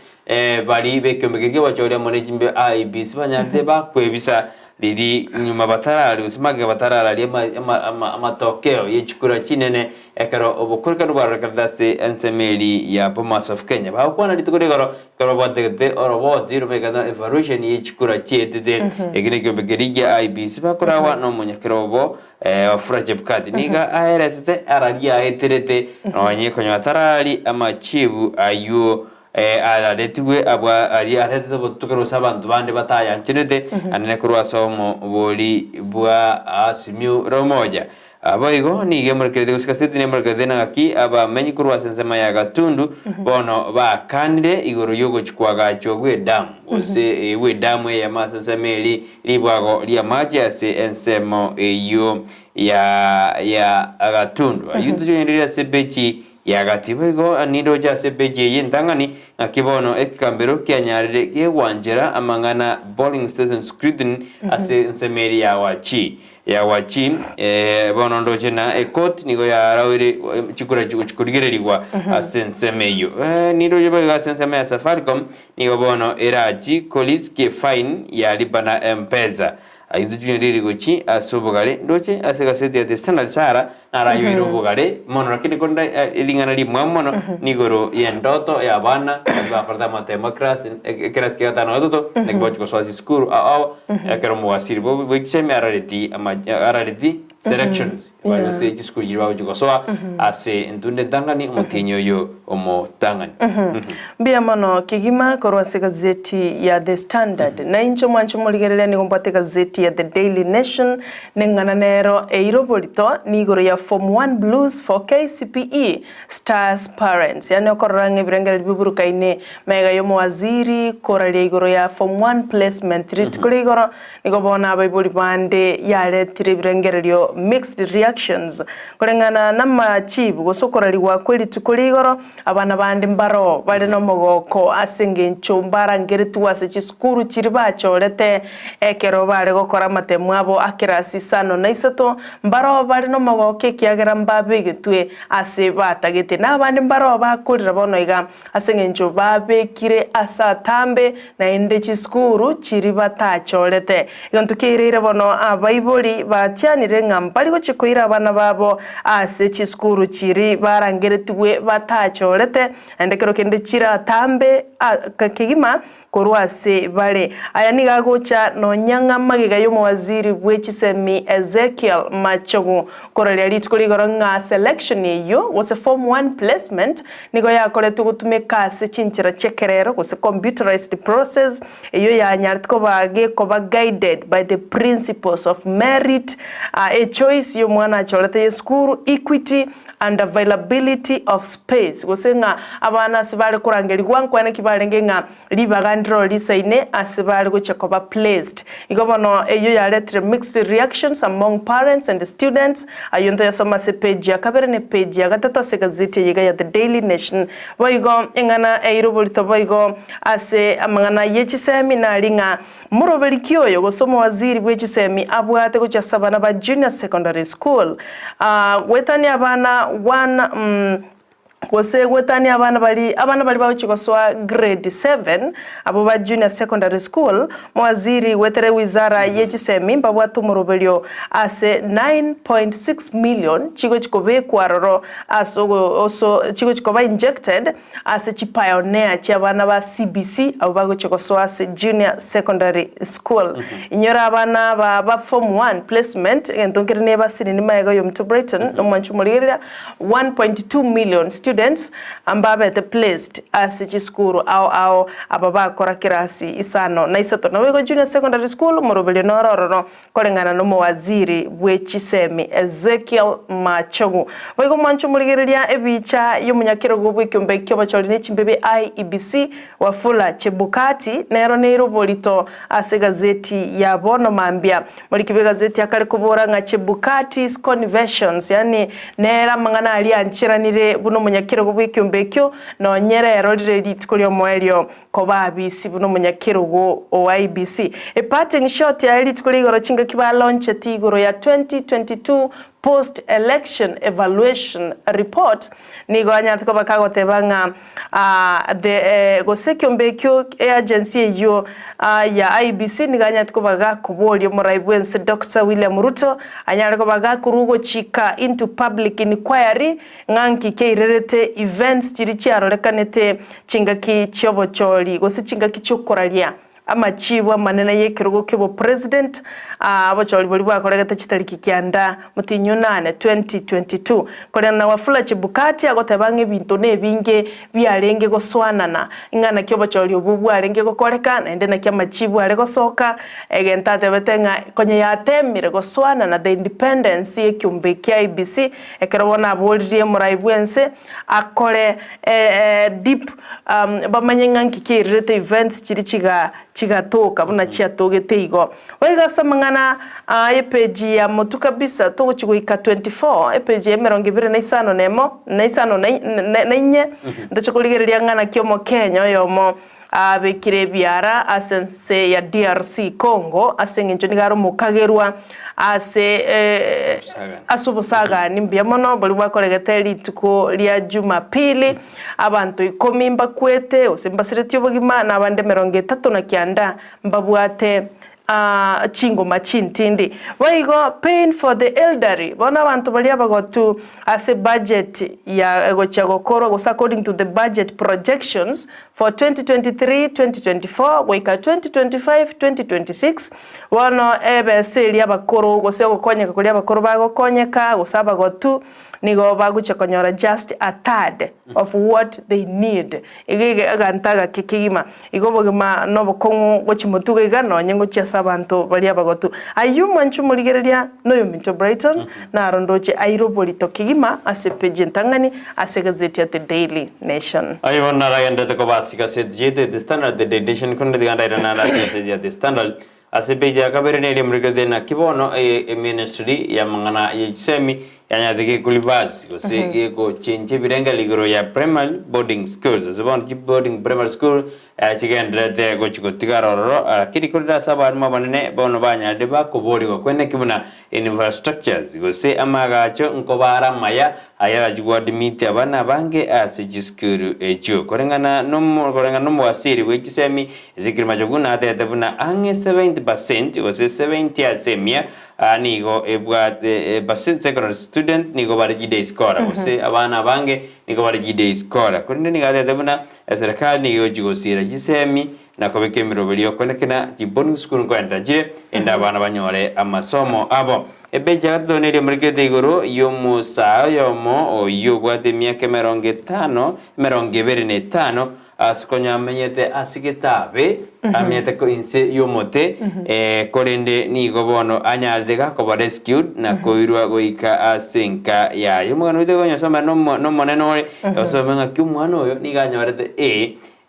A: baria b'ekeombe keria ki'obochori amo ne chimbe IEBC banyarete bakwebisa riria nyuma batarari gose magega batarararia amatokeo ye chikura chinene ekero obokorekanu bwarorekanete ase ensemo eria ya Bomas of Kenya. Bagokwana rituko ria igoro ekero babwategete oroboti robaikana evaluation ye chikura chietete. Eki nekeombe keria kia IEBC bakoragwa nomonyakerobo Wafula Chebukati nigo aeresete araria aeterete nonye konya tarari amachibu ayio araretigwe abwo aria aretete obotuko gose abanto bande batayancherete anene korwa ase omobori bwa Azimio la Umoja. Boigo nigo emorekerete gose kaseti nemorekerete naki abamenyi korwa ase ensemo ya Gatundu bono bakanire igoro y'ogochia koagachwa gw'edamu gose gw'edamu eyemo ase ensemo eria Ribwago ri'amache ase ensemo eyio ya ya Gatundu. Ayio ntochonyererie ase epeji ya gati. Boigo nindoche ase epeji eye entang'ani ng'aki bono ekegambero kianyarire gegwanchera amang'ana Polling Station Scrutiny ase ensemo eria ya Wachi. Ya Wachi bono ndoche na ecourt nigo yaraoire chikura chigochi korigererigwa ase ensemo eyio. Nindoche boigo ase ensemo ya Safaricom Nigo bono erachi korisk fine ya lipa na mpesa. Intwe chunye gochi ase obogare ndoche ase egaseti ya The Standard Sarah narayoire obogare mono lakini korende ring'ana rimwamu mono nigoro y'endoto ya abana baria bakorete amatemo eclass ekerasi kia gatano na gatato naki bagochi gosoa chisukuru ao ao ekero omowasiri bwe chisemi arareti ama arareti selections gose chisukuru chiria bagochi gosoa ase entunde entang'ani omotienyi oyo omotang'ani.
B: Mbuya mono kegima korwa ase egazeti ya The Standard. Na inche omwanche omorigereria nigo mbwate egazeti ya The Daily Nation, neng'ana nero eire oborito nigoro ya Form One Blues for KCPE Stars Parents. Yaani okorora ng'a ebirengererio biburukaine magega y'omowaziri koraria igoro ya Form One Placement rituko ria igoro Nigo bono abaibori bande yaretire ebirengererio mixed reactions koreng'ana namachibu gose okorarigwa kwe rituko ria igoro. Abana bande mbaroo bare nomogoko ase engencho mbarangeretigwe ase chisukuru chiria bachorete ekero bare gokora amatemo abo a kerasi isano na isato. Mbaroo bare nomogoko ekiagera mbabegetwe ase batagete, na abande mbaroo bakorera bono iga Ase engencho babekire ase atambe, naende chisukuru chiria batachorete. Egento kiaireire bono abaibori batianire ng'a mbari gochia koira abana babo ase chisukuru chiria barangeretigwe batachorete, naende kero kende chire atambe kegima korwa ase bare. Aya nigo agocha nonya ng'a magega y'omowaziri bwe chisemi Ezekiel Machogu koraria rituko rigoro ng'a selection eyio gose form one placement nigo yakoretwe gotumeka ase chinchera chi'ekerero gose computerized process eyio yanyarete koba gekoba guided by the principles of merit, a choice y'omwana achorete y'esukuru, equity and availability of space, gose ng'a abana ase bare korangerigwa nkwane ki barenge ng'a ribaga ndiro risaine ase bare gochia koba placed. Igo bono eyio yaretire mixed reactions among parents and students, ayio ntoyasome ase page ya kabere ne page ya gatato ase egazeti eye iga ya The Daily Nation. Boigo eng'ana eire oborito boigo ase amang'ana ye chisemi nari ng'a Moroberi ki oyo gose omowaziri bwe chisemi abwate gochia ase abana ba junior secondary school? Goetania abana one mm. Gose goetania abana baria abana baria bagochia gosoa grade 7 abwo ba junior secondary school, mowaziri goetera ewizara ye chisemi mbabwate omoroberio ase 9.6 million chigochi kobekwa aroro ase ogo chigochi koba injected ase chipioneer chia abana ba CBC abwo bagochia gosoa ase junior secondary school. Inyora abana aba ba form one placement egento nkere nebasiriri magega oyominto Brighton nomwanchi omorigereria 1.2 million students mbabete placed ase chisukuru ao ao aba bakora kerasi isano na isato. Naboigo Junior Secondary School omoroberio noro ororo koreng'ana nomowaziri bwe chisemi Ezekiel Machogu. Boigo mwanche omorigereria ebicha yomonyakerogo bw'ekiombe ki'obochori ne chimbibe IEBC Wafula Chebukati nero neire oborito ase egazeti ya bono mambia. Moriki bw'egazeti akare kobora ng'a Chebukati's Conversions, yaani nere amang'ana aria ancheranire buna omonyakerogo bw'ekiombe ekio, nonye rero rire rituko ri'omoerio koba abisi buna omonyakerogo o IEBC. A parting shot yaye rituko ria igoro chingaki balauncheti igoro ya 2022 Post Election Evaluation Report nigo anyarete koba kagoteba ng'a the gose ekiombe ekio eagency eyio ya IEBC nigo anyarete koba gakoboria omorai bwense Doctor William Ruto anyare koba gakorwa ogochika into public inquiry ng'a nki keirerete events chiria chiarorekanete chingaki chiobochori gose chingaki chiokoraria Amachiibu amanene y'ekerogo ki'obopresident aa obochori boria bwakoregete chitariki kianda motienyi onane 2022. Korende na Wafula Chebukati agoteba ng'a ebinto nebinge biarenge gosoanana ing'a naki obochori obwo bwarenge gokoreka naende naki amachiibu are gosoka egento atebete ng'a konya yatemire gosoanana the independence y'ekiombe kia IEBC ekero bono aboririe omorai bwense akore deep bamanye ng'a nki kiairerete events chiria chiga chigatoka buna chiatogete igo. Boigo ase amang'ana aa epage ya motwe kabisa togochia goika 24 epage ya emerongo ebere na isano na emo na isano na na inye ntoche korigereria ng'a naki omokenya oyomo abekire ebiara ase ense ya DRC Congo ase eng'encho nigo are omokagerwa ase ase obosagani mbuya mono boria bwakoregete rituko ria Jumapili, abanto ikomi mbakwete gose mbasiretie obogima na abande emerongo etato na kianda mbabwate chingoma chintindi. Boigo pain for the elderly, bono abanto baria abagotu ase budget ya egochia gokorwa gose according to the budget projections for 2023, 2024 goika 2025, 2026, bono ebesa eria abakoro gose ogokonyeka koria abakoro bagokonyeka gose abagotu nigo bagochia konyora just a third of what they need. Iga iga egento agake kegima. Igo obogima nobokong'u gochia motugo iga nonye ngochia ase abanto baria abagotu. Ayio mwanche omorigereria noyominto Brighton naro ndoche aire oborito kegima ase epeji entang'ani ase egazeti ya The Daily Nation.
A: Aye bono naragenderete koba ase egaseti yaito ya The Standard, The Daily Nation, korende tiga ndairane naende ase egaseti ya The Standard. Ase epeji ya kabere neria emorikerete naki bono eministry y'amang'ana ye chisemi yanyarete gekorivasi gose gegochenchia ebirengererio igoro ya primary boarding schools ase bono chiboarding primary school chigendererete gochi gotigara ororo lakini korende ase abalimu abanene bono banyarire bakoborigwa kweneki buna infrastructures gose amaagacho nkobare amaya aya arachi goadmit abana abange ase chisukuru echio. Koreng'ana nomo koreng'ana nomowasiri bwe chisemi Ezekiel Machogu natebete buna ang'e 70 percent gose 70 ase emia aa nigo ebwate percent secondary student nigo bare chiday scholar gose abana abange nigo bare chiday scholar. Korende nigo atebete buna eserekari nigo egochi gosiira chisemi na kobeka emeroberio kwenekena chiboarding school nkoenderera chire erinde abana banyore amasomo abo. Epeji ya gatato neria omorikete igoro y'omosae oyomo oyio obwate emiaka emerongo etano emerongo ebere na etano Ase konya amenyete ase getabe, amenyete ko inse y'omote, korende nigo bono anyarete gakoba rescued na koirwa goika ase enka yaye. Omogano oito igo onyosomera nomo nomonene ore, osome ng'aki omwana oyo nigo anyorete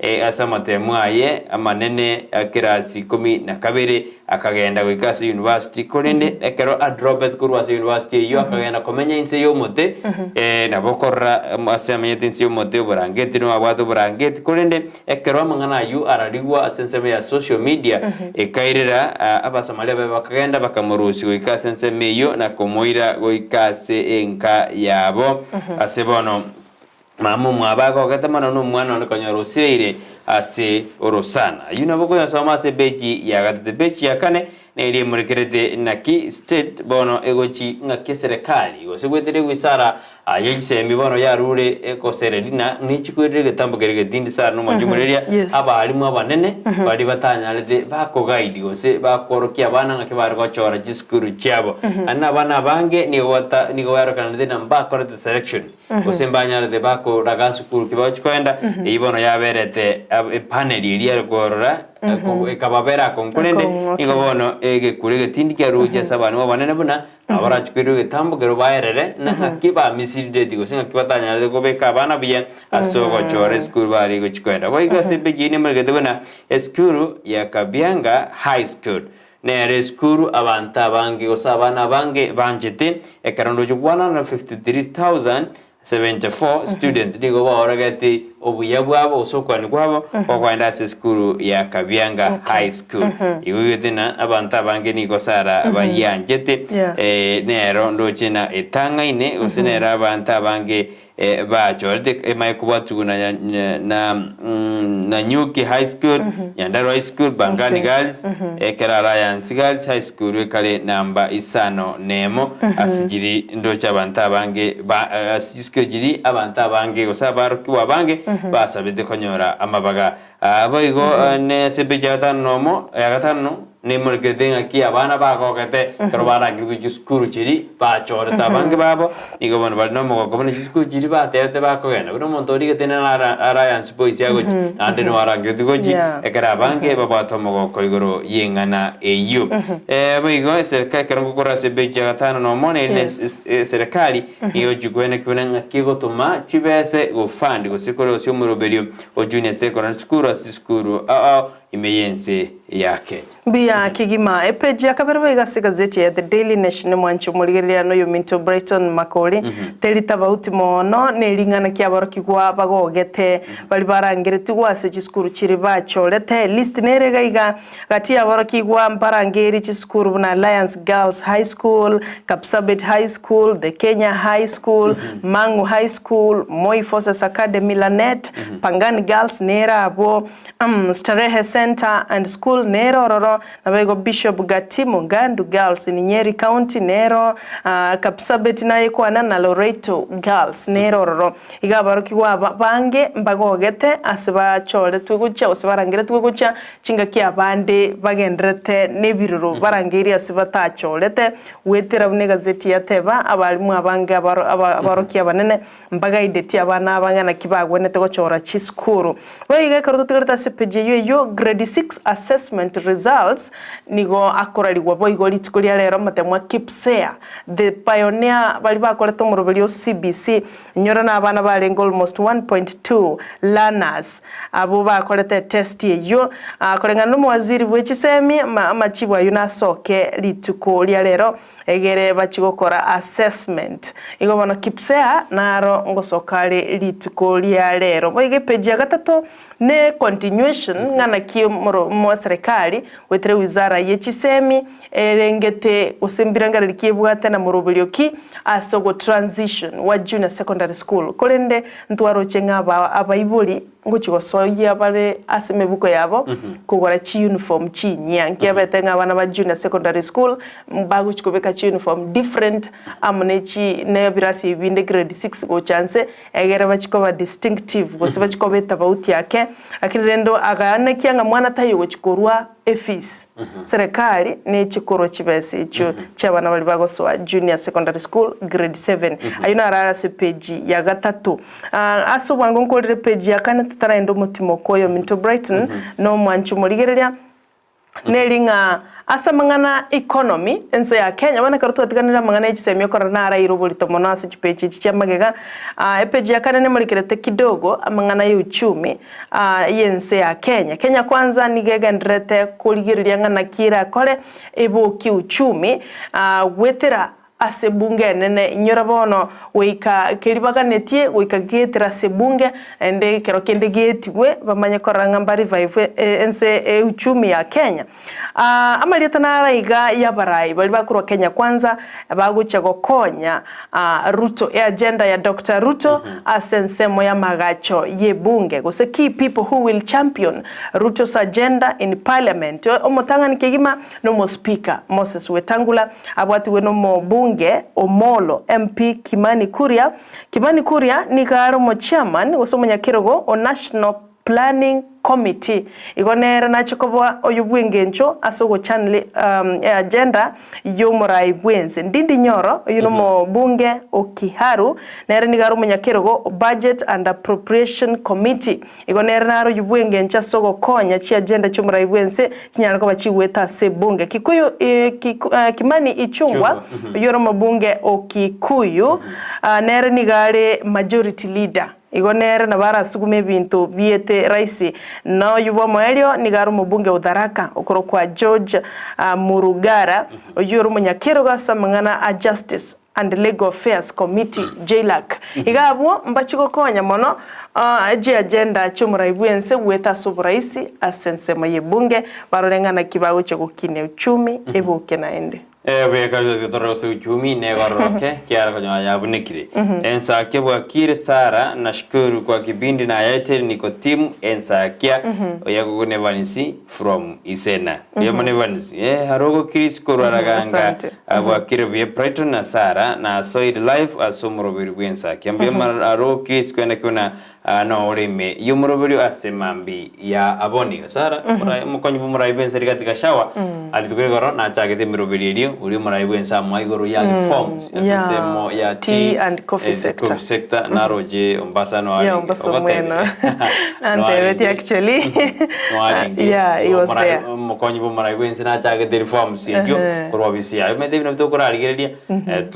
A: A ase amatemo aye amanene a kerasi ikomi na kabere, akagenda goika ase university, korende ekero adropet korwa ase university eyio akagenda komenya inse y'omote, nabo okorora ase amenyete inse y'omote oborangeti nigo abwate oborangeti, korende ekero amang'ana ayio ararigwa ase ensemo ya social media, ekairera abasamaria baye bakagenda bakamorusia goika ase ensemo eyio na komoira goika ase enka yabo. Ase bono. Mama omwabo agogete mono nomwana one konyora osireire ase orosana. Ayio nabo okoyosoma ase epeji ya gatato. Epeji ya kane neria emorekerete naki state bono egochi ng'aki eserekari gose goetera ewisara ye chisemi bono yarure ekosereri na nechikoirera egetambo keria getindi sana nomonche omoreria abalimu abanene baria batanyarete bakoguide gose bakworokia abana ng'aki bare gochora chisukuru chiabo. Naende abana abange nigo bata nigo barokanete na mbakorete selection. Gose mbanyarete bakoraga sukuru ki bagochia koenda, eyio bono yaberete epaneli eria ere korora ekababera akong'u. Korende
B: Akong'u,
A: nigo
B: okay.
A: bono egekura egetindi kiaruche ase abana abanene buna nabo barachie koirwa egetambo ekero baerere na ng'aki bamisleadeti gose ng'aki batanyarete kobeka abana buya ase ogochora esukuru bare gochia koenda. Boigo ase epeji eyio nemoregete buna esukuru ya Kabianga High School Nere esukuru abanto abange gose abana abange banchete, ekero ndoche 153,074 students nigo baorogeti obuya bwabo gose okwania kwabo gokoenda ase esukuru ya Kabianga High School. Igo igete na abanto abange nigo sara bayianchete,
B: Yeah.
A: nero ndoche na etang'aine gose nere abanto abange Bachorete emaye kobwatigwa na na Nanyuki High School, Nyandarua High School, Pangani Girls, ekero Alliance Girls High School ekare namba isano nemo ase chiri ndoche abanto abange ba ase chisukuru chiri abanto abange gose abarokigwa abange basabete konyora amabaga. Boigo ne ase epeji ya gatano nomo ya gatano nemorekerete ng'aki abana bagogete ekero barangeretwe chisukuru chiria bachorete abange babo, nigo bono bare nomogoko buna chisukuru chiria batebete bakogenda. Buna omonto origete nere ara Alliance Boys agochia, naende nigo arangeretwe gochia, ekero abange babwate omogoko igoro y'eng'ana eyio. Boigo eserikari ekero ngokora ase epeji ya gatano nomo nere ne eserekari nigo egochia koenekigwa buna ng'aki egotoma chibese gofund gose korosia omoroberio O Junior Secondary School ase chisukuru ao ime y'ense ya Kenya.
B: Mbuya kegima. Epeji ya kabere boigo ase egazeti ya The Daily Nation mwanche omorigereria noyominto Brighton Makori teri tabauti mono ne ring'ana ki aborokigwa bagogete bari barangeretigwe ase chisukuru chiri bachorete. List nere iga iga Gati y'aborokigwa mbarangeri chisukuru buna Alliance Girls High School, Kapsabet High School, The Kenya High School, Mang'u High School, Moi Forces Academy Lanet, Pangani Girls nere abwo, Starehe Centre and School nere ororo, naboigo Bishop Gatimu Ngandu Girls in Nyeri County nero, Kapsabet naye kwana na Loreto Girls nere ororo. Iga aborokigwa aba bange mbagogete ase bachoretwe gochia gose barangeretwe gochia Chingaki abande bagendererete nebiroro barangeirie ase batachorete goetera buna egazeti yateba, abalimu abange abarokia abanene mbagaidetie abana aba ng'a naki bagwenerete gochora chisukuru. Boigo ekero totigarete ase epeji eyio eyio Grade 6 Assessment Results nigo akorarigwa boigo rituko ria rero amatemwa KPSEA, the pioneer baria bakorete omoroberio o CBC Inyora nabana barenge almost 1.2 learners abwo bakorete etest eyio. Koreng'ana nomowaziri bwe chisemi amachibu ayio nasoke rituko ria rero egere bachie gokora assessment. Igo bono KPSEA naro ngosoka are rituko ria rero. Boigo epage ya gatato ne continuation ng'a naki omoro serikali goetera ewizara ye chisemi erengete gose mbirengererio ki ebwate na moroberio ki ase ogo transition wa junior secondary school korende ntwaroche ng'a aba abaibori ngochi gosoyia bare ase emebuko yabo kogora chi uniform chinyia nkiabete ng'a abana ba junior secondary school bagochi kobeka chi uniform different amo ne chi ne ebirasi ebi binde grade six gocha nse egere bachie koba distinctive gose bachie koba etabauti ake lakini rende aganekia ng'a mwana taiyo gochi korwa efees, Serikali neche korwa chibesa echio chi'abana baria bagosoa junior secondary school grade 7. Ayio naro are ase page ya gatato. Ase obwango nkorire page ya kane totaraenda omotimoko oyo ominto Brighton na omwanchi omorigereria neri ng'a ase amang'ana economy ense ya Kenya bono ekero twatiganire amang'ana ya chisemi okorora naraire oborito mono ase chipage echi chia magega. Epage ya kane nemorekerete kidogo amang'ana ya uchumi. y'ense ya Kenya. Kenya Kwanza nigo egendererete korigereria ng'a naki erakore ebokie uchumi goetera. ase ebunge enene. Inyora bono goika keria baganetie goika getire ase ebunge, naende ekero kende getigwe bamanye korora ng'a mba revive ense euchumi ya Kenya. Amarieta naro iga y'abarai baria bakorwa Kenya Kwanza bagochia gokonya Ruto, eagenda ya Doctor Ruto ase ensemo y'amagacho y'ebunge gose key people who will champion Ruto's agenda in parliament. Omotang'ani kegima nomospika Moses Wetangula abwatigwe nomobunge Omolo MP Kimani Kuria. Kimani Kuria nigo are omochairman gose omonyakerogo o National Planning Committee. Igo nere nache koba oyo bw'engencho ase ogochannel eagenda y'omorai bw'ense. Ndindi Nyoro, oyio nomobunge o Kiharu, nere nigo are omonyakerogo o Budget and Appropriation Committee. Igo nere nare oyio bw'engencho ase ogokonya chiagenda chi'omorai bw'ense chinyare koba chigwete ase ebunge. Kikuyu Kimani Ichung'wa, oyio ore omobunge o Kikuyu, nere nigo are Majority Leader. Igo nere nabo arasugume ebinto biete raisi. Na oyio bw'omoerio nigo are omobunge o Tharaka okorokwa George Murugara, oyio ore omonyakerogo ase amang'ana a Justice and Legal Affairs Committee, JLAC. Iga abwo mbachi gokonya mono chiagenda chi'omorai bw'ense goeta ase oboraisi ase ensemo y'ebunge barore ng'a naki bagochia gokinia uchumi eboke naende.
A: Beka getoro gose uchumi negororoke kiara konyora yabunekire. Ensakia bwakire Sarah nashukuru kwa kipindi na Airtel niko team ensakia oyagogo Nevansi from Isena. Oyomo Nevansi eh harogo Chris korwa Raganga
B: Asante.
A: bwakire buya Brighton na Sarah nasoire live ase omoroberi bwensakia mbuya arogo Chris kwenda kiuna Aa noo ore ime y'omoroberio ase mambi ya aboni. Sara, omorai- omokonyi bw'omorai bw'ense Rigathi Gachagua, arituko rigoro nachagete emeroberio erio, oria omorai bw'ense amoa igoro ya reforms ase
B: Yeah,
A: ensemo ya
B: tea and coffee sector.
A: coffee sector naroche Ombasa no
B: Yeah,
A: arenge
B: Ombasa
A: ogotebire.
B: omweno.
A: No
B: Nantebetie
A: arenge.
B: actually.
A: No arenge.
B: Yeah, he was
A: Omorai-
B: there.
A: omokonyi bw'omorai bw'ense nachagete reforms echio korwa ofisi yaye. Omanyete buna tokorarigereria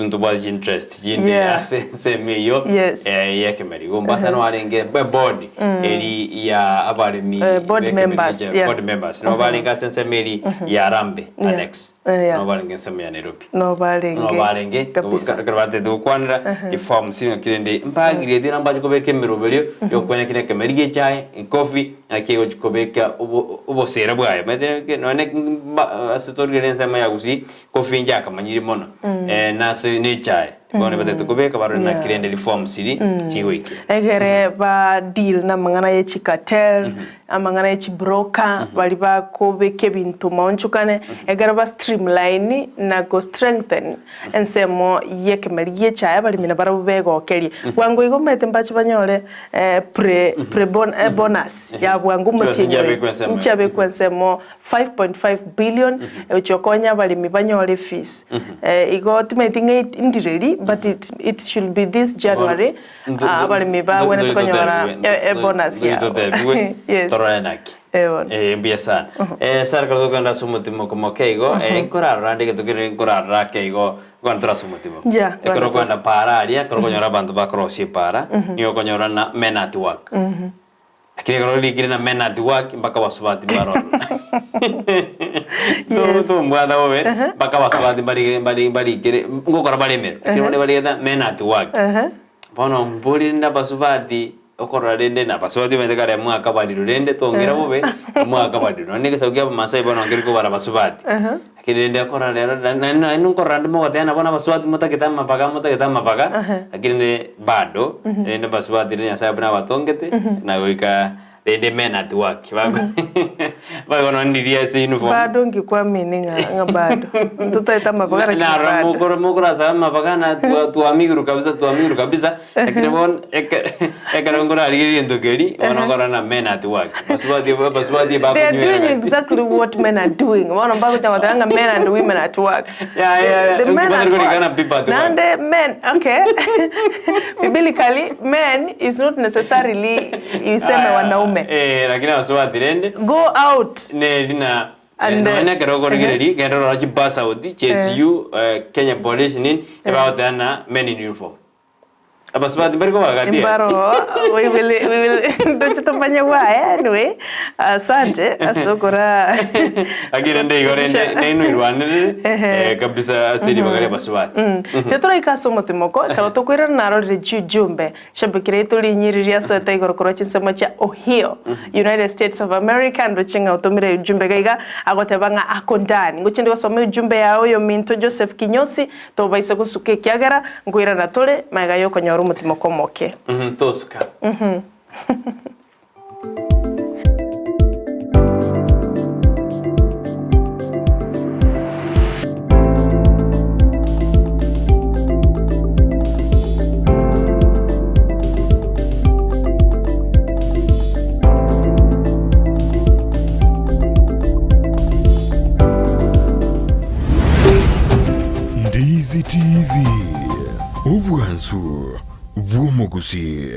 A: ntobwate chinterest chinde
B: Yeah.
A: ase ensemo eyio
B: Yes.
A: y'ekemeri. Igo Mombasa no arenge eboard eri ya abaremi
B: Board
A: b'ekemeri
B: members,
A: geche-
B: yeah.
A: board members. Nigo barenge ase ensemo eri ya Harambee
B: Yeah.
A: Annex.
B: Yeah.
A: Nigo barenge ensemo ya Nairobi.
B: No barenge.
A: Nigo barenge
B: Kabisa.
A: ekero batete gokwanera reforms ng'aki rende mpagireti na mbache kobeka emeroberio yokwana kera ekemeri gi'echae, ecoffee, naki egochi kobeka obo obosera bwaye. Omanyete nonye mba ase torigere ensemo ya Gusii, Coffee inche akamanyire mono nase nechae bono batagete kobeka barore naki rende reforms chiri chigoikera.
B: Egere ba deal namang'ana ye chicartel, amang'ana ye chibroker, baria bakobeka ebinto maonchokane, ekero ba streamline na go strengthen ensemo y'ekemeri gi'echae abaremi nabarabwo begokerie. Bwango igo omanyete mbache banyore pre pre bonus ya bwango
A: Chibesa
B: omotienyi oyo,
A: nchiabekwa ensemo.
B: nchiabekwa ensemo. 5.5 billion egochia gokonya abaremi banyore efees. Igo timaeti ng'a ndireri but it, it should be this January abaremi bagwenerete konyora ebonus yabo.
A: Ntotebigwe
B: Yes.
A: torore naki.
B: Eh, bono.
A: Eh, mbuya sana. Eh, Sarah ekero tokogenda ase omotimo okomoke igo, eh, nkorarora ande egento kere nkorarora ake igo, nkogenda tore ase omotimo.
B: Yeah,
A: Ekero
B: kogenda
A: okogenda paara aria, ekero okonyora abanto bakorosia epaara, nigo okonyora na men at work. Lakini ekero orikire na men at work mpaka abasubati mbaroro.
B: Yes.
A: Tombwata bobe mpaka abasubati mbari mbari mbarikire ngokora bare emeremo. Lakini bono barigete men at work. Bono mbori rende abasubati okorora rende na abasubati omanyete kare mwakabarirwe rende tongera bobe mwakabarirwe. Nonye na egesaku kia abamasai bono nkeri kobara abasubati. Lakini rende okorora rero naende naende nkorora rende mogoteba nabo nabasubati motagete amabaga motagete amabaga, lakini rende bado rende abasubati rende Nyasaye buna abatongete na goika rende men at work bago bago nonye riria ase uniform.
B: Bado nkikwamini ng'a ng'a bado ntotagete amabaga lakini
A: Narora
B: bado.
A: mokoro mokorasaba amabaga na twa twamigirwe kabisa twamigirwe kabisa lakini bono eke ekero nkorarigereria egento keria bono nkorora na men at work. Basubati basubati
B: They are doing
A: bakonywera
B: exactly what men are doing. Bono mbagocha goteba ng'a men and women at work.
A: Yeah, yeah, yeah.
B: The men
A: Batari
B: at
A: korikana
B: work.
A: people at work.
B: Naende men, okay. Biblically, men is not necessarily iseme wanaume.
A: Eh, lakini abasubati rende
B: Go out.
A: neri na
B: And,
A: nonya ekero okorigereria genda orore chipass out GSU, Kenya Police nini, ebagoteba na men in uniform. Abasubati mbari kobagatia.
B: Mbaro, we will, we will, ndoche tomanye why, anyway, asante ase okora
A: Lakini rende igo rende nainwe irwanerere eh, kabisa ase ribaga ria abasubati.
B: Tiga toraika ase omotimoko, ekero tokoirana narorire chiujumbe, Shabiki riaito rinyiririe asoete igoro korwa chinsemo chia Ohio, United States of America, ndoche ng'a otomire ujumbe iga iga, agoteba ng'a ako ndani. Ngochia ndi gosoma ejumbe yao oyominto Joseph Kinyosi, tobaisa gosuka ekiagera nkoirana tore magega y'okonyora omotimoko omoke.
A: Tosuka.
C: Ndizi TV, obwansu bw'omogusii.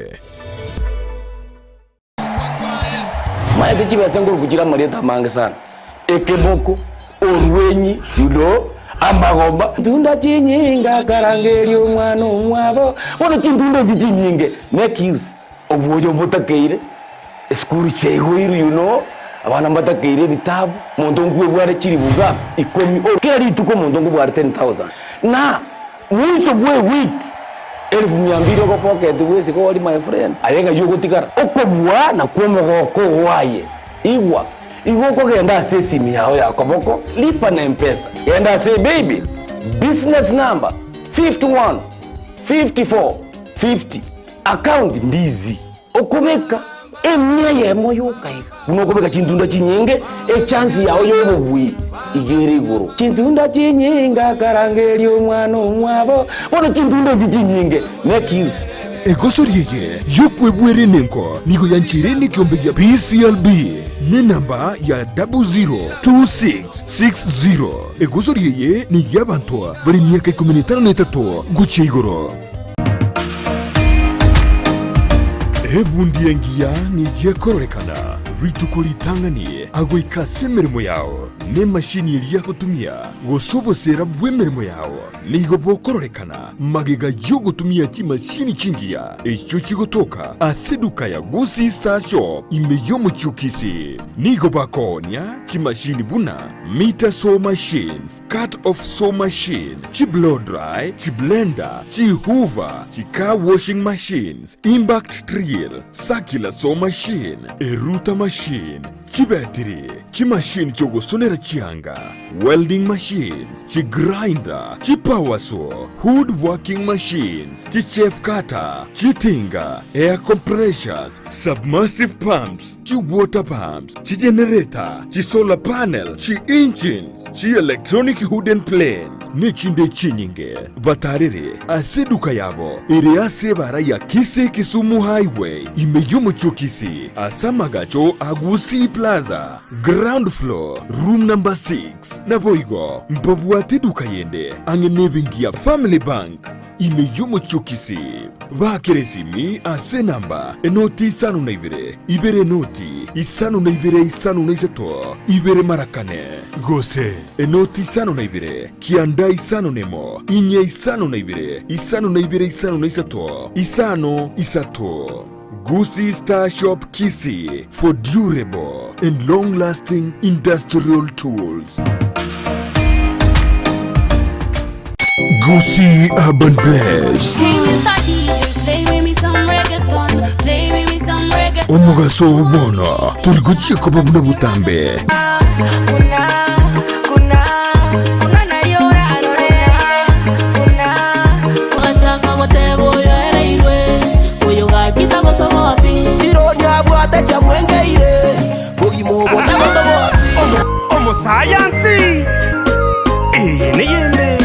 D: Maete chibesa nkoruku chire amarieta amange sana, ekeboko, orwenyi, you know, amagomba. Ntunda chinyinge akarangeria omwana omwabo, bono chintunda echi chinyinge make use obwoyo mbotakeire, esukuru chiaigoirwe you know, abana mbatakeire ebitabu, monto nkwebware chilifu ngapi? Ikomi, kera rituko omonto nkobware 10,000 na. Mwiso bw'ewiki elifu mia mbili ogopocket bw'esiko ori my friend, aye ng'ai ogotigara? Okobua nakwo omogoko oo aye. Igwa, igo okogenda ase esimi yao ya koboko, lipa na mpesa, genda ase paybill, business number 51 54 50, account ndizi. Okobeka emia eyemo yoka iga, buna okobeka chintunda chinyinge, echansi yao y'obobui iga ere igoro. Chintunda chinyinge akarangeria omwana omwabo, bono chintunda echi chinyinge make use.
C: Egosori eye y'okwebwera enengo nigo yancheire nekiombe gia PCLB nenamba ya 002660. Egosori eye ney'abanto bare emiaka ikomi na etano na etato gochia igoro. Ebundi engiya nigo ekororekana rituko ritang'ani agoika ase emeremo yao, na emashini eria agotumia, gose oboseera bw'emeremo yao nigo bokororekana magega y'ogotumia chimashini chingiya echio chigotoka ase eduka ya Gusii Star Shop ime y'omochie o Kisii. Nigo bakoonia chimashini buna meter saw machines, Cut off saw machine, chi blow dry, chi blender, chi hoover, chi car washing machines, impact drill, circular saw machine, eruta machine, chibetiri, chimachine chiogosonera chianga, welding machines, chi grinder, chi power saw, wood working machines, chi chaff cutter, chitinga, air compressors, submersive pumps, chi water pumps, chi generator, chi solar panel, chi engines, chi electronic wooden plane, nechinde chinyinge. Batarere ase eduka yabo ere ase ebara ya Kisii Kisumu Highway ime y'omochie o Kisii ase amagacho a Gusii Plaza, ground floor, room number 6. Naboigo mbabwate eduka yende ang'e nebenki ya Family Bank. Ime y'omochie o Kisii, baakere esimi ase enamba enoti isano na ibere, ibere enoti isano na ibere isano na isato, ibere mara kane, gose enoti isano na ibere, kianda isano na emo, inye isano na ibere, isano na ibere isano na isato, isano isato. Gusii Star Shop Kisii for durable and long lasting industrial tools. Gusii Urban Blaze.
F: Hey, Mr. DJ, play with me some reggaeton. Play with me some reggaeton.
C: Omogaso oo bono tori gochia koba buna botambe.
F: Ogachaka goteba oyo ereirwe, oyo gaki tagotoboa pi.
G: Chiroria abwate chiamwengeire, bogima obo tagotoboa pi.
H: Omosayansi, eye neyende.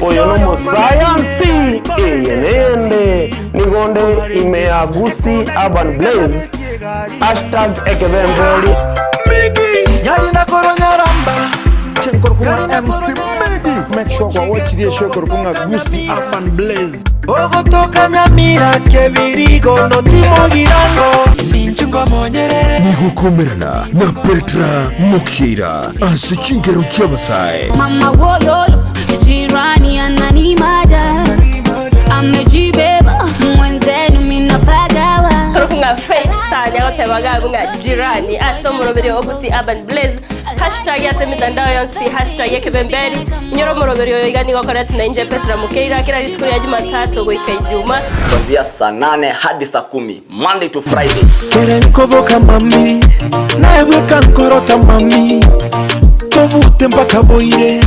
I: Oyo nomosayansi, eye neyende. Nigo nde ime ya Gusii Urban Blaze, hashtag ekebembori.
G: Nyarina korwa Nyaramba.
J: Chenkorokong'a MC Miggy. Make sure kwa watch the show korokong'a Gusii Urban Blaze.
G: Ogotoka Nyamira Kebirigo notimo girango.
C: Nigo okomerana na Petra Mokeira ase chingero chi'abasae.
F: Mama wololo, jirani ananimaja. Amejibeba mwenzenu minapagawa
K: Korokwa ng'a Faith Star niagoteba iga abwo ng'a jirani ase omoroberio o Gusii Urban Blaze, hashtag ase emitandao yonsi pi hashtag ekebemberi. Inyora omoroberio oyo iga nigo okoretwa na inche Petra Mokeira kera rituko ria Jumatatu goika Ijuma.
L: Kuanzia saa nane hadi saa kumi Monday to Friday.
G: Kere nkoboka mami, naye bweka nkorota mami, tobute mpaka boire,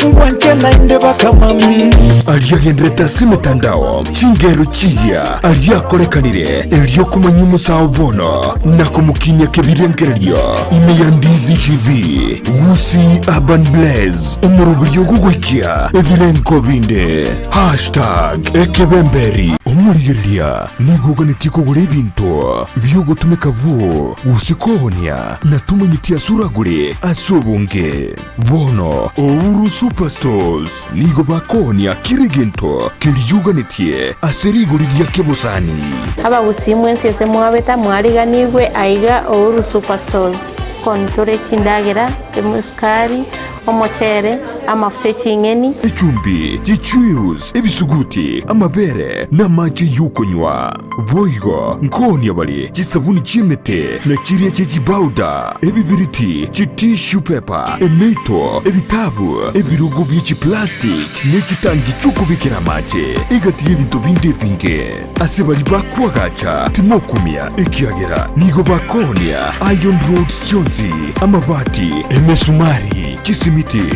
G: ngwanche naende baka mami.
C: Aria agenderete ase emetandao, chingero chiya aria akorekanire, erio komanya omosao bono na komokinia kebirengererio ime ya Ndizi TV, Gusii Urban Blaze, omoroberio ogogoikia ebirengo binde. Hashtag Ekebemberi. Omorigereria Nigo oganetie kogora ebinto bi'ogotumeka bwoo gose koonia, na tomanyeti ase oragore ase obonge. Bono Ouru Superstores nigo bakoonia kera egento keria oganetie ase rigori ria kebosani.
M: Abagusii mwensi ase mwabeta mwariganigwe aiga Ouru Superstores. Koni tore chindagera, esukari, Omochere, amafuta e ching'eni.
C: Echumbi, chichuius, ebisuguti, amabere, na amache y'okonywa. Boigo nkoonia bare chisabuni chi'emete, na chiria chie chibauda, ebibiriti, chitissue paper, emeito, ebitabu, ebirogo bie chiplastic, ne chitangi chi'okobekera amache, egati y'ebinto binde ebinge. Ase baria bakoagacha timokumia, ekiagera nigo bakoonia iron rods chionsi, amabati, emesumari, chisimiti,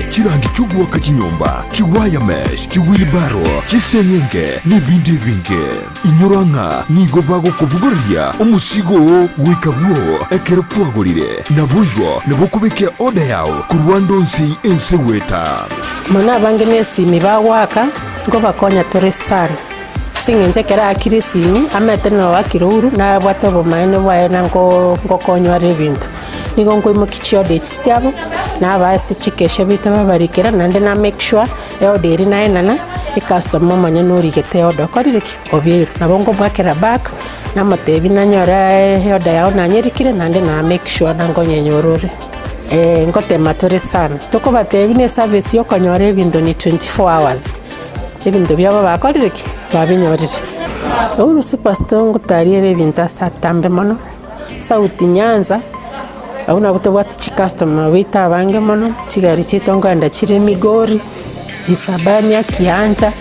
C: chirangi chi'ogoaka chinyomba, chiwire mesh, chiwheelbarrow, chiseng'enge, na ebinde ebinge. Inyora ng'a nigo bagokobogoreria omosigo oo goika bwoo ekero kwagorire, naboigo nabo okobeka eoda yao korwa ande onsi ense goeta.
N: Mono abange nesimi bagoaka, nkobakonya tore sana. Ase eng'encho ekero aakire esimi, amaete na oakire ouru, nabwate obomaene bwaye na nko nkokonywa are ebinto. Nigo nkoimokia chioda echi chiabo, nabaa ase chikesha baito babarikera, naende na make sure, eoda eria naenana, ecustomer omonyene origete eoda okorire ki? Obeirwe. Nabo nkomoakera back, namotebia nanyore eoda yao nanyerikire, naende na make sure na nkonyenyora ore. Ngotema tore sana, tokobatebia buna eservice ya okonyora ebinto ni 24 hours. Ebinto biabo bakorire ki? Babinyorire. Uhuru Superstore ngotariere ebinto ase atambe mono, South Nyanza, abwo nabwo tobwate chicustomer baito abange mono, chigari chiaito nkoenda chire Migori, Isabania, Kiancha,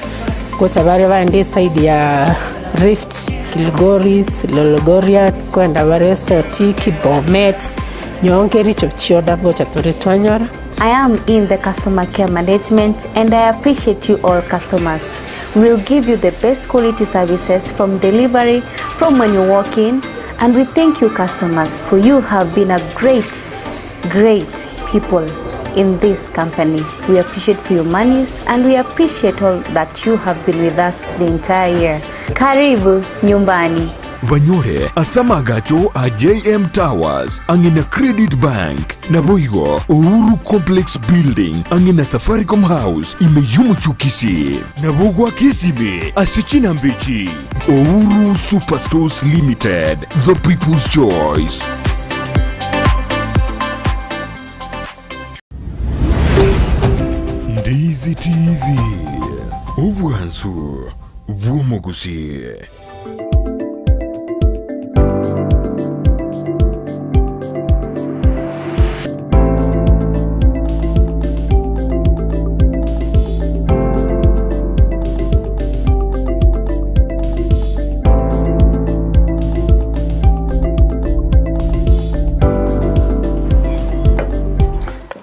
N: gocha bare baende eside ya Rift, Kilgoris, Lologorian, nkoenda bare Sotik, Bomet, Nyonke, Kericho, chioda ngocha tore twanyora.
O: I am in the customer care management and I appreciate you all customers. We will give you the best quality services from delivery, from when you walk in, and we thank you customers for you have been a great, great people in this company. We appreciate for your monies and we appreciate all that you have been with us the entire year. Karibu nyumbani.
C: Banyore ase amaagacho a JM Towers ang'e na Credit Bank. Naboigo Uhuru Complex Building ang'e na Safaricom House ime y'omochie o Kisii. Nabo goaka esimi ase chinamba echi, Uhuru Superstores Limited, the people's choice. Ndizi TV, obwansu bw'omogusii.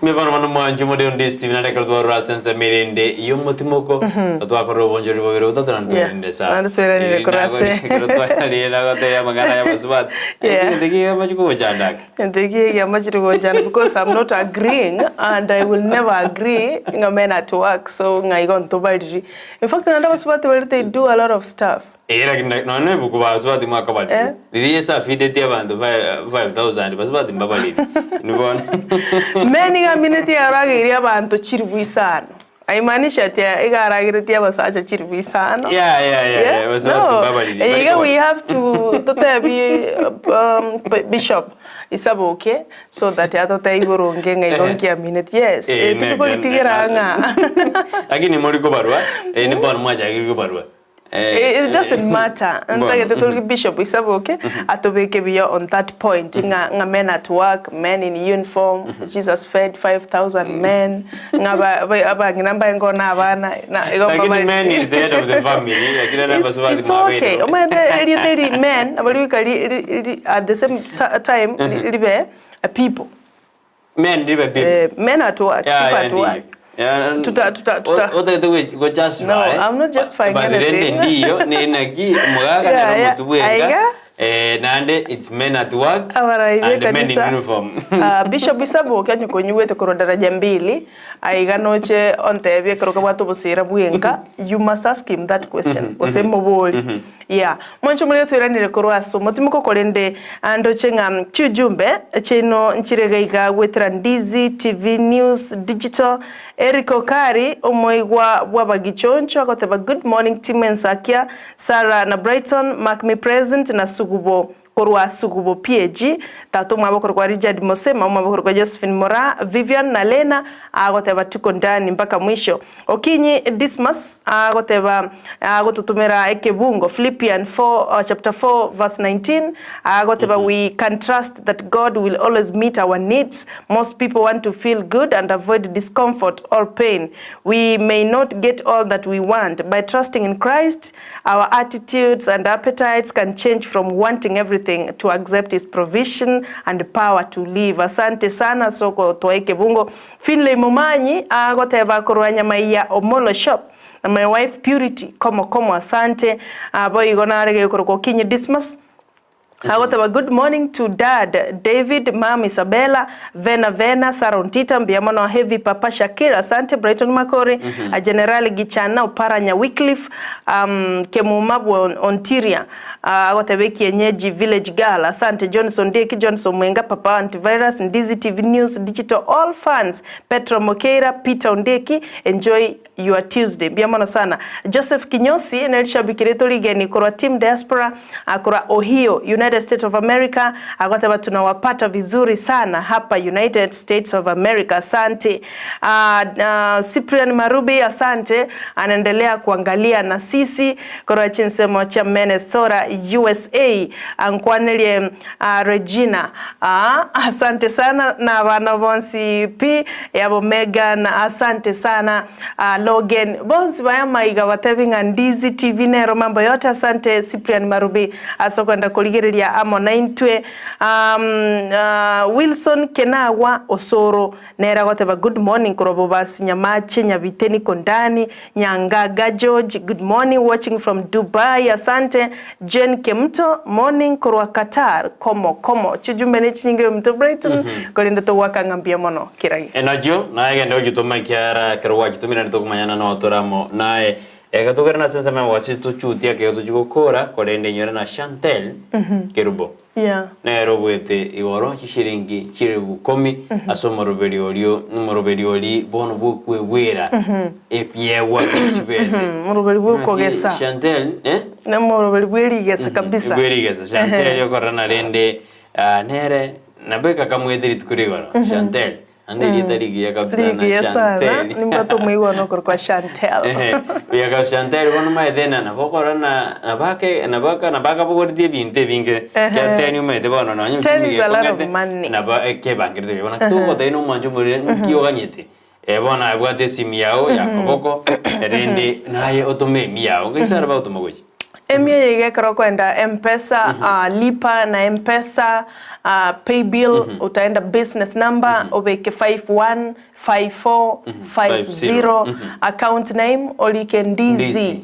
A: Mibano bono mwanche more onde Steve nare ekero twarora ase ensemo ere ende y'omotimoko twakorora obonchori bobere botato naende
B: Yeah,
A: tweranire sawa.
B: naende tweranire korwa ase-
A: Ekero twarire nagotebia amang'ana ya abasubati
B: Yeah.
A: egento eke kiamachire kogochanda ake.
B: Egento eke kiamachire gochanda because I'm not agreeing and I will never agree ng'a men at work so ng'a igo ntobariri. In fact naende abasubati baria they do a lot of stuff.
A: Ee lakini na- nonya na ebuku basubati mwakabarire.
B: Eh.
A: Riria Yeso afeedeti abanto 5000 basubati mbabarire. Inwe bono.
B: Men iga amineti arageire abanto chiribu isano. Haimaanishi ati iga arageretie abasacha chiribu isano.
A: Yeah, yeah, yeah, yeah. Basubati
B: No,
A: mbabarire.
B: iga
A: Bari
B: we have to totebi um, Bishop Isaboke so that atotebie boronge ng'a igo nkiamineti. Yes,
A: Eh,
B: eh,
A: ne-
B: titori tigera ng'a
A: Lakini mori kobarwa, eh, ni bono mwachakire kobarwa.
B: It doesn't matter. Ntagete tori Bishop Isaboke atobeke buya on that point ng'a ng'a men at work, men in uniform, Jesus fed 5000 men, ng'a ba- ba- abang'ina mbaye na abana na igo
A: Lakini
B: mbabare-
A: men is the head of the family, lakini
B: It's,
A: abasubati
B: it's okay.
A: mwabeire.
B: Omanyete erieta eri men nabo rigoika ri- ri- ri- at the same ta- time ri- ribe a people.
A: Men ribe people.
B: Eh, men at work,
A: Yeah,
B: people
A: yeah,
B: at work.
A: ndiyo. Yeah,
B: Tuta- tuta- tuta.
A: Otagete gwe- go justify.
B: No, I'm not justifying
A: But rende
B: anything.
A: ndiyo ninaki omogaka
B: Yeah,
A: nere
B: yeah.
A: omotu bwenka
B: Aiga.
A: eh, naende it's men at work
B: Abarai
A: and men in
B: b'ekanisa.
A: uniform.
B: Ah, Bishop Isaboke onye konyigwete korwa daraja mbili aiga noche ontebie ekero kabwate obosira bwenka you must ask him that question
A: Mhm,
B: gose
A: mhm.
B: mobori
A: Mhm.
B: Yeah, mwanche omorero twairanire korwa ase omotimoko korende ndoche ng'a chiujumbe chiaino nchire iga iga goetera Ndizi TV News Digital. Eric Okari omoigwa bw'abagichoncho agoteba good morning team Ensakia, Sarah na Brighton, mark me present na Sugubo Korwa Sugubo PAG, tata omwabo okorokwa Richard Mose, mama omwabo okorokwa Josephine Moraa, Vivian na Lena agoteba tuko ndani mpaka mwisho. Okinyi Dismas agoteba agototomera ekebungo Philippian 4 chapter 4 verse 19 agoteba we can trust that God will always meet our needs. Most people want to feel good and avoid discomfort or pain. We may not get all that we want. By trusting in Christ, our attitudes and appetites can change from wanting everything to accept his provision and power to live. Asante sana soko toa ekebungo. Finley Momanyi agoteba korwa Nyamaiya Omolo shop na my wife Purity komo komo asante. Boigo nare gekorokwa Okinyi Dismas Agoteba good morning to dad David, mum Isabella, Vena Vena, Sarah Ontita, mbuya mono Heavy Papa Shakira, asante Brighton Makori, mm -hmm. General Gichana Oparanya Wycliffe, um, Kemuma bwa Ontiria, uh, agoteba ekienyeji Village Girl, asante Johnson Dieki, Johnson Mwenga, Papa Antivirus, Ndizi TV News, Digital All Fans, Petro Mokeira, Peter Ondeki, enjoy your Tuesday. Mbuya mono sana. Joseph Kinyosi nerishabiki ritu rigeni korwa Team Diaspora korwa Ohio, United States of America agoteba tunawapata vizuri sana hapa United States of America. Asante. Uh, uh, Cyprian Marubi asante, anaendelea kuangalia na sisi korwa chinsemo cha Minnesota USA. Ankwanerie uh, Regina uh, asante sana na abana bonsi pi yabo Megan asante sana uh, Logan bonsi bayamaiga batebi ng'a Ndizi TV nero mambo yote asante Cyprian Marubi asokwenda korigereria amo naintwe um, uh, Wilson Kenawa Osoro nere agoteba good morning korwa Bobasi Nyamache Nyabiteni Kondani Nyangaga George good morning watching from Dubai asante Jane Kemto morning korwa Qatar komo komo chijumbe ne chinyinge mto Brighton mm -hmm. korende togwaka ng'a mbuya mono kiragi
A: Enachio naye genda ogitoma ekiagera ekero gwachitomire naende tokomanyana noo tore amo naye. Eke togere ase ensemo ya gwasi tochutie ekero tochia gokora korende inyore na Chantel Kerubo
B: Yeah.
A: nere oboete igoro chishiringi chilifu ikomi ase omoroberi orio omoroberi oria bono bwokwebwera ebiegwa bie chibese.
B: Omoroberi
A: Naki
B: bw'okogesa.
A: Chantel eh?
B: Nomoroberi bw'erigesa kabisa.
A: Bw'erigesa Chantel okorora narende ah, nere nabo ekakamwete rituko rigoro Chantel Naende erieta rigiya kabisa na
B: Rigiya sana,
A: Chantel.
B: nimbwate omoigwano okorokwa Chantel.
A: Ehe, buya kabisa Chantel bono omanyete na nabo okora na nabake nabaka nabakabogoretie ebinto ebinge.
B: Ehe.
A: Chantel omanyete bono nonye
B: Ten
A: uchumi
B: is a lot of
A: gekong'ete
B: money.
A: nabo ekebangerete buya. Bono naki togotebia na omwancho omorere nki oganyete? Eh bono aye bwate esimi yago ya koboko erinde naye otome emi yago. Nkai ase bagotoma gochia?
B: Emi eye iga ekero okoenda Mpesa, lipa na Mpesa, pay bill, utaenda business number, obeke 515450, account name orike Ndizi,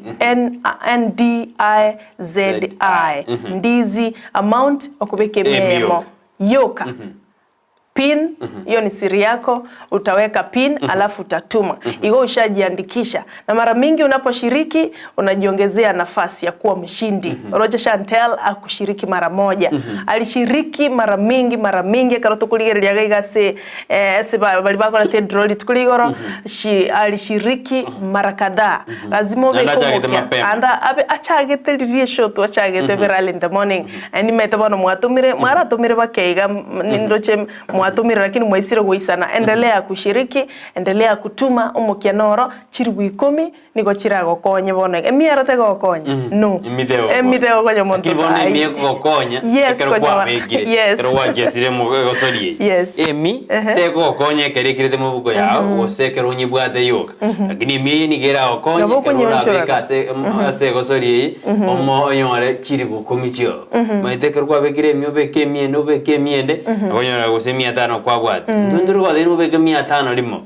B: N-D-I-Z-I, Ndizi, amount okobeka
A: Emi
B: emo
A: yoka.
B: yoka. Pin, hiyo ni siri yako, utaweka pin alafu utatuma. Igo ushajiandikisha. Na mara mingi unaposhiriki unajiongezea nafasi ya kuwa mshindi. Roger Chantel akushiriki mara moja. Alishiriki mara mingi mara mingi ekero tokorigereria iga ase eh, ase ba- bari bakorete draw rituko rigoro shi alishiriki mara kadhaa. Lazima obe
A: Naende achagete
B: komokia.
A: mapema.
B: Anda abe achagete riria eshoto achagete very early in the morning. Nimete bono mwatomire mwaratomire bakeiga nindoche. Mwatomire lakini mwaisire goisana. Endelea kushiriki, endelea kutuma, omokia noro, chiribu ikomi nigo chiragokonye bono iga. Emiero tegokonya, no.
A: Emite egokonya.
B: Emite egokonya omonto
A: Lakini bono
B: sahi.
A: emi egokonya
B: Yes,
A: ekero
B: konyora.
A: kwabekire
B: Yes.
A: ekero gwachesire mo egosori eye.
B: Yes.
A: Emi
B: Ehe.
A: tegokonya ekero ekirete mobuko yao gose ekero onyebwate yoka. Lakini emi eye nigo eragokonye
B: Nabo
A: ekero orabeke
B: okonyeonchorana.
A: ase ase egosori eye omo onyore chiribu ikomi chioo. Omanyete ekero kwabekire emi obeke emi ende obeke emi ende nabo onyora gose mia tano kwabwate. Intwe ntori gotebiwa obeke mia tano rimo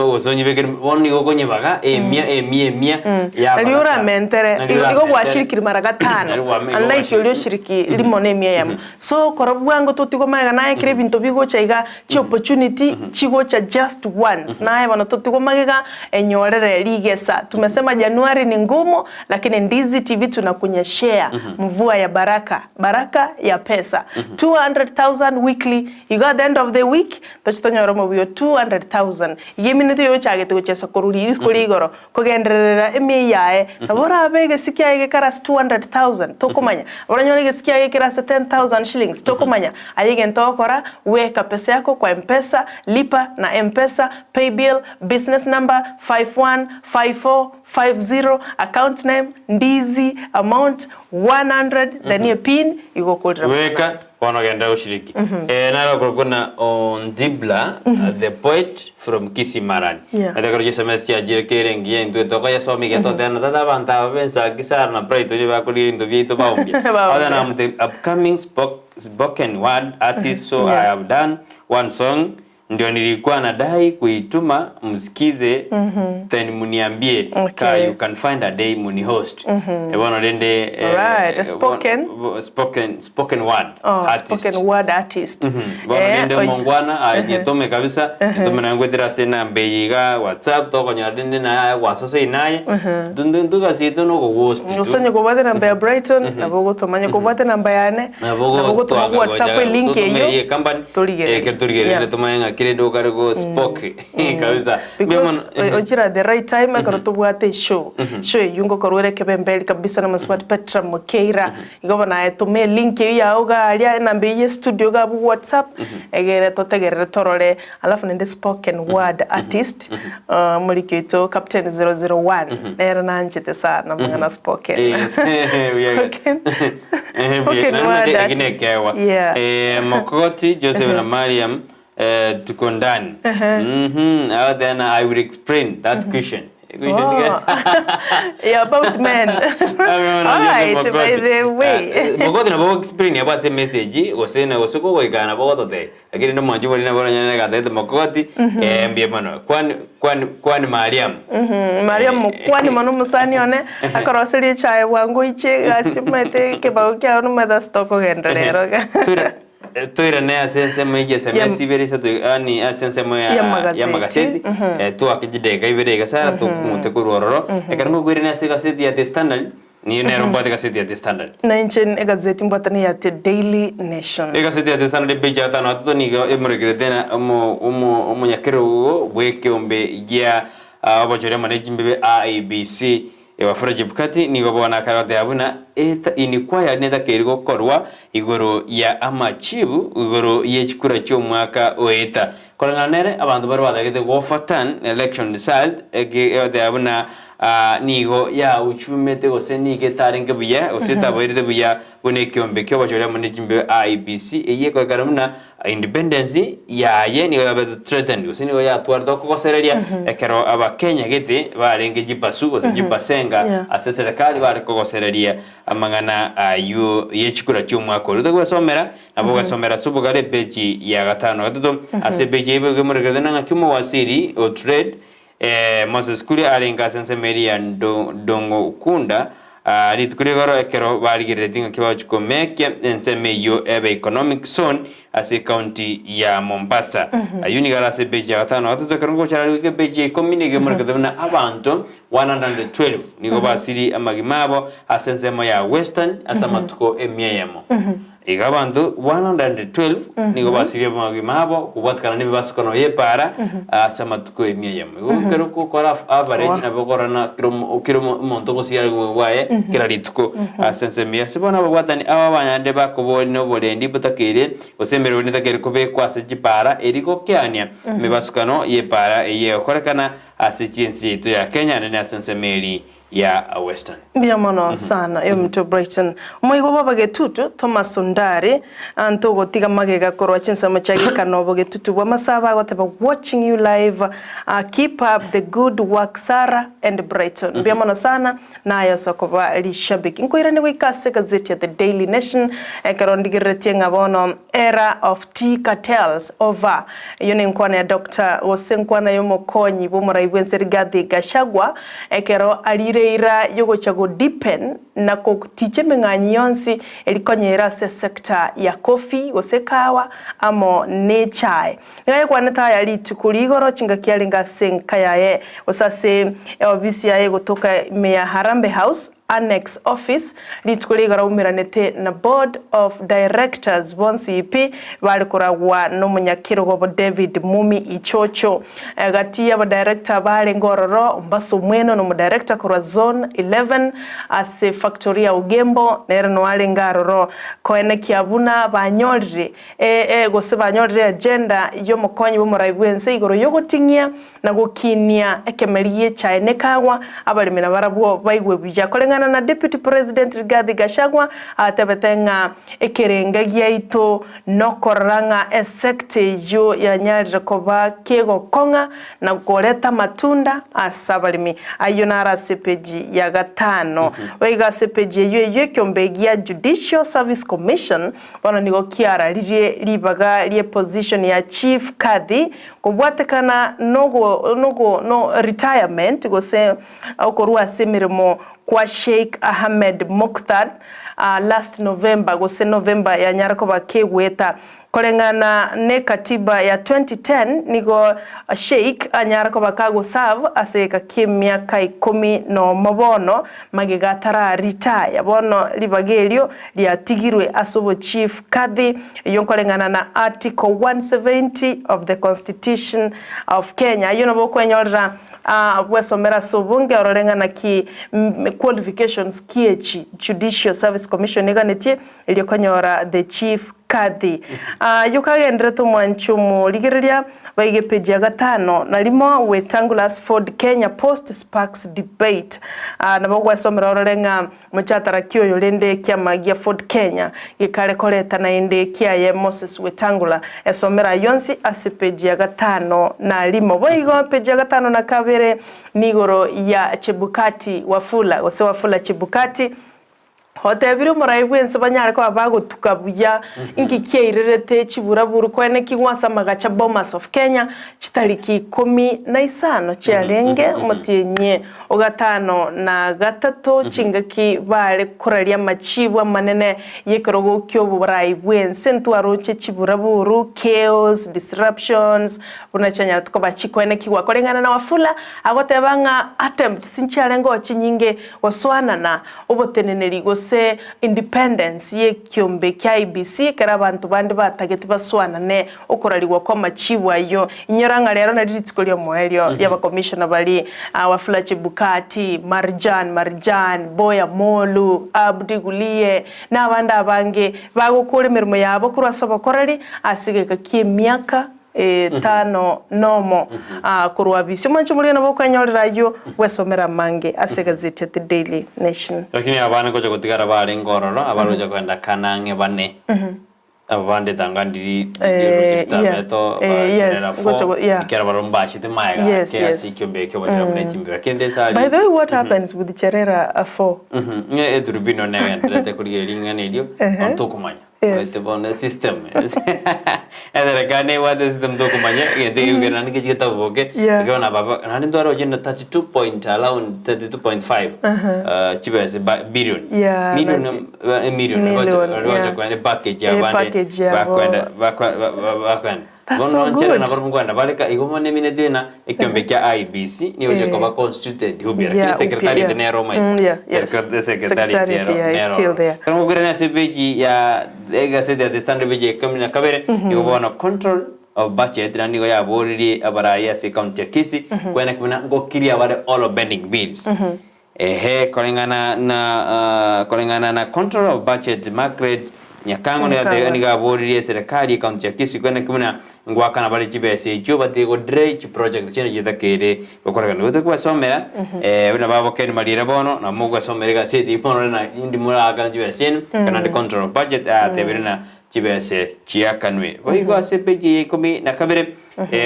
A: gose onyebekere bono nigo okonyebaga emia emia emia yaba
B: Nari
A: gatano.
B: oramentere
A: Nari
B: igo igo
A: oramentere.
B: gwashirikiri mara gatano
A: Nari gwame- igo
B: unlike
A: gwashiriki.
B: oria oshiriki rimo na emia eyemo. So kora bwango totigwe magega naye ekero ebinto bigocha iga chi opportunity chigocha just once naye bono totigwe magega enyorere rigesa. Tumesema Januari ni ngumu lakini Ndizi TV tunakunyeshea mvua ya baraka, baraka ya pesa. 200,000 weekly igo at the end of the week toche tonyore omobuya o 200,000. Iga emineti oyo ochagete gochesa korwa rituko ria igoro Kogendererera emiei yaye, nabo orabe egesio kiaye gekare ase 200,000, tokomanya. Oranyore egesio kiaye gekere ase 10,000 shillings, tokomanya. Aye egento ogokora, weka pesa yako kwa Mpesa, lipa na Mpesa, paybill, business number 515450, account name, Ndizi, amount 100, then epin, igo okorire amang'ana.
A: Weka bono genda goshiriki. Eh, naro okorokwa na Ondibla the poet from Kisii Marani.
B: Yeah.
A: Ete kero chisms chiachire kere engiya intwe tokoyesoma iga toteba tata abanto aba b'ensaki sana na Bright oria bakorigia ebinto biaito baombia.
B: Baombia.
A: Other than I'm the upcoming spoken word artist so I
B: Yeah.
A: have done one song Ndio nilikuwa nadai kuituma msikize then muniambie ka
B: Okay.
A: you can find a day munihost. Eh, bono rende eh,
B: Alright, a spoken.
A: spoken spoken word
B: Oh,
A: artist.
B: spoken word artist.
A: Bono
B: Eh,
A: rende
B: oy-
A: omongwana aye nyetome kabisa nyetome naye ngwetera ase enamba eye iga whatsapp tokonyora rende naye gwasosei naye ntugasiete nokogosti tu.
B: Gose onye kobwate enamba ya Brighton nabo ogotoma, onye kobwate enamba yane
A: Nabo
B: nabo ogotoma
A: gotwaka
B: WhatsApp
A: gocha
B: elink
A: gose otome
B: eyio
A: eye company
B: torigererie.
A: ekero torigererie
B: Yeah.
A: tomanye ng'a kere rende okare go spoke kabisa. Mbuya
B: Because
A: mono.
B: o- ochire at the right time ekero tobwate eshow show eyio ngokorwa ere ekebemberi kabisa na Maswati Petra Mokeira igo bono aye toma elink eyio yago iga aria enamba eyio ya estudio iga abwo WhatsApp egere totegerere torore alafu naende spoken word artist omoriki oito Captain 001 nere nanchete sana amang'ana spoken
A: Yes.
B: spoken
A: Eh,
B: spoken
A: naende
B: word
A: eki
B: artist.
A: nekeegwa.
B: Yeah.
A: Eh, Mokogoti Joseph na Mariam eh, tuko ndani. Mhm. Ah, then I will explain that question. Question
B: Oh.
A: gani?
B: Yeah, about men. All right, by the way.
A: Mokogoti nabo explain abo ase message gose na gose kogoikana nabo gototebia. Lakini nomwanchi oria nabo oranyare gatete mokogoti eh, mbuya mono. Kwani kwani kwani Mariam.
B: Mhm, Mariam mokwani mono omosani one akoroseria echae bwango oiche egasi omanyete ekebago kiao nomanyete ase tokogenda rero iga.
A: Toire toirane ase ensemo ya SMS ibere isato yaani ase ensemo ya
B: Y'amagazeti,
A: ya magaseti eh, twake chidakika ibere iga sana tokung'ute korwa ororo. Ekero ngokoirania ase egaseti ya The Standard, niyo nero mbwate egaseti ya The Standard.
B: Na inche egazeti mbwate neya The Daily Nation.
A: Egaseti ya The Standard epeji ya gatano gatato nigo emorekerete na omo omo omonyakerogo bw'ekeombe gia obochori amo ne chimbebe IEBC Wafula Chebukati nigo bono akare goteba buna eta inquiry netakeire gokorwa igoro ya amachibu igoro ye chikura chi'omwaka oeta. Koreng'ana nere abanto baria batagete go overturn election result eke egoteba buna nigo yauchumete gose nigo etarenge buya gose etaboirete buya buna ekeombe ki'obochori amo ne chimbebe IEBC eyio ekorekana buna Independence yaye nigo yabete threatened gose nigo yatwarete okogosereria ekero abakenya gete barenge chibasu gose chibasenga
B: Yeah.
A: ase eserekari bare kogosereria amang'ana aywo ye chikura chi'omwaka oria. Otagwesomera nabo ogwesomera ase obogare epeji ya gatano gatato ase epeji eyio ekemorekerete na ng'aki omowaziri o trade Moses Kuria arenge ase ensemo eria ya Ndong'okunda rituko rigoro ekero barigereretie ng'aki bagochia komekia ensemo eyio ebe economic zone ase ecounty ya Mombasa. Ayio nigo are ase epeji ya gatano na gatato ekero ngocha are goika epeji ya ikomi nigo emorekete buna abanto 112 nigo basirie amagima abo ase ensemo ya Western ase amatuko emia eyemo. Iga abanto 112 nigo basirie amagima abo kobwatekana nemebasukano y'epaara ase amatuko emia eyemo. Igo ekero ogokora average nabo okorora ng'a kera omo kera omonto ogosiria obogima bwaye kera rituko ase ensemo eye. Ase bono ababwatani aba abanyande bakoboria na oborendi botakeire gose emeroberi netakeire kobekwa ase chipaara eri gokeania emebasukano y'epaara eye egokorekana ase chinse yaito ya Kenya naende ase ensemo eri ya Western.
B: Mbuya mono sana yominto Brighton. Omoigwa bw'abagetutu Thomas Ondari ntogotiga magega korwa chinsemo chia Gekano bogetutu bw'amasabo agoteba watching you live keep up the good work Sarah and Brighton. Mbuya mono sana naye ase okoba rishabiki. Nkoirane goika ase egazeti ya The Daily Nation ekero ndigereretie ng'a bono era of tea cartels over. Eyio nenkwana ya Doctor gose enkwana y'omokonyi bw'omorai bw'ense Rigathi Gachagua Ekero ariire eira y'ogocha go deepen na goticha emeng'anyi yonsi erikonyeera ase esector ya coffee gose ekahawa amo nechae. Nigo ayekwanete aya rituko rigoro chingaki arenge ase enka yaye gose ase eofisi yaye egotoka ime ya Harambee House Annex Office rituko rigoro aumeranete na Board of Directors bonsi pi bare koragwa nomonyakerogo obo David Mumi Ichocho. Gati y'abadirector barenge ororo Ombasa Omweno nomodirector korwa Zone 11 ase factory ya Ogembo nere noarenge aroro koenekia buna banyorire gose banyorire agenda y'omokonyi bw'omorai bw'ense igoro y'ogoting'ia na gokinia ekemeri gi'echae nekagwa, abaremi nabarabwo baigwe buya. Koreng'ana na Deputy President Rigathi Gachagua atebete ng'a ekerenga giaito nokorora ng'a esector eyio yanyarire koba kegokong'a na koreta amatunda ase abaremi. Ayio naro ase epeji ya gatano. Boigo ase epeji eyio eyio ekiombe gia Judicial Service Commission bono nigo kiararirie ribaga rie position ya Chief Kadhi Kobwatekana nogo nogo no retirement gose okorua ase emeremo kwa Sheikh Ahmed Mokthad last November gose November yanyara koba kegoeta. Koreng'ana ne katiba ya 2010 nigo Sheikh anyara koba kago serve ase egeka kiemiaka ikomi nomo bono magega atara retire bono ribaga erio riatigirwe ase obo chief Kadhi Eyio nkoreng'ana na Article 170 of the Constitution of Kenya. Ayio nabo okwenyorera bwesomera ase obonge orore ng'a naki qualifications ki echi Judicial Service Commission eganetie erio konyora the Chief Kadhi. Ayio kagenderete omwanchi omorigereria baiga epeji ya gatano na rimo Wetangula's Ford Kenya Post Sparks Debate. Nabo ogwesomera orore ng'a Mochatara ki oyo rende ekiama gia Ford Kenya gekare koreta naende ekiaye Moses Wetangula esomera ayio onsi ase peji ya gatano na rimo. Boigo peji ya gatano na kabere nigoro ya Chebukati Wafula gose Wafula Chebukati otebire omorai bwense banyare koba bagotuka buya inki kiairerete chiburaburu koenekigwa ase amagacha Bomas of Kenya chitariki ikomi na isano chiarenge omotienyi O gatano na gatato chingaki baare koraria amachiibu amanene y'ekerogo ki'oboraai bw'ense ntwaroche chiburaburu, chaos, disruptions, buna chianyarete koba chikoenekigwa. Koreng'ana na Wafula, agoteba ng'a attempts nchiarengeo chinyinge gosoanana oboteneneri gose independence y'ekiombe kia IEBC ekero abanto bande batagete basoanane okorarigwa kw'amachiibu ayio. Inyora ng'a rero nari rituko ri'omoerio ri'abakomishona baria, Wafula Chebukati, Marjan Marjan, Boya Molu, Abdi Guliye, na abande abange, bagokora emeremo yabo korwa ase obokoreri ase egeka ki'emiaka etano nomo korwa abisi. Omwancho omoria nabo okwenyorera ayio, bwesomere amange ase egazeti ya The Daily Nation.
A: Lakini abana ngocha gotigara barenge ororo, abaroche kogenda Kana ang'e bane. Aba bande tanga ndiri
B: Eh,
A: ritabeto
B: yeah. Eh, yes,
A: bacherera
B: gocha
A: fo
B: go- yeah.
A: ekero barabwo mbachete maega
B: Yes,
A: ake
B: yes.
A: ase ekiombe ekio bachera buna echimbeba kende ase
B: By
A: aria
B: the way, what happens with Cherera 4?
A: Mhm, ng'e eturubino negenderete korigereria ring'ana erio
B: Ehe.
A: bono tokomanya
B: Yes.
A: Omanyete bono esystem eserekari nebwate esystem tokomanya egento ekio kere naende ngechi getaboboke
B: Yeah.
A: ekero nababa naende ntwaroche na 32 point around 32.5 chibesa ba billion
B: Yeah,
A: million
B: nachi-
A: emillion
B: Million,
A: bacha
B: yeah.
A: kwenda epackage
B: Eh,
A: yabande
B: package yabo.
A: bakwenda bakwa- ba- ba- bakwenda.
B: That's
A: Bono
B: so
A: nchere
B: good.
A: nabo nkwenda bareka igo bono emineti ng'a ekiombe kia IEBC nigo
B: Eh.
A: gekoba constituted upya
B: Yeah,
A: lakini secretariat
B: upya, yeah.
A: nero omanyete.
B: Mm, yeah, yes.
A: Secretariat
B: Secretariat,
A: ero
B: yeah, is
A: nero
B: still
A: oro.
B: there.
A: Ekero ngokwirana ase epeji ya egaseti ya The Standard page ya ikomi na kabere nigo bono control of budget naende nigo yaboririe abarai ase ecounty ya Kisii kwene buna ngokiria bare all pending bills. Ehe, koreng'ana na koreng'ana na Controller of Budget Margaret Nyakango nigo
B: Nyakango.
A: nigo aboririe eserekari y'ecounty ya Kisii kwene ki buna ngoakana bare chibesa echio batige go delay chiproject chiane chitakeire gokorekana. Nigo tokobasomera eh, buna babokeni marire bono nabo mogwesomera egaseti eyio bono na indi moraakane chibesa chiaino ekero naende Controller of Budget atebire ng'a chibesa chiakanwe. Boigo ase epage eye ya ikomi na kabere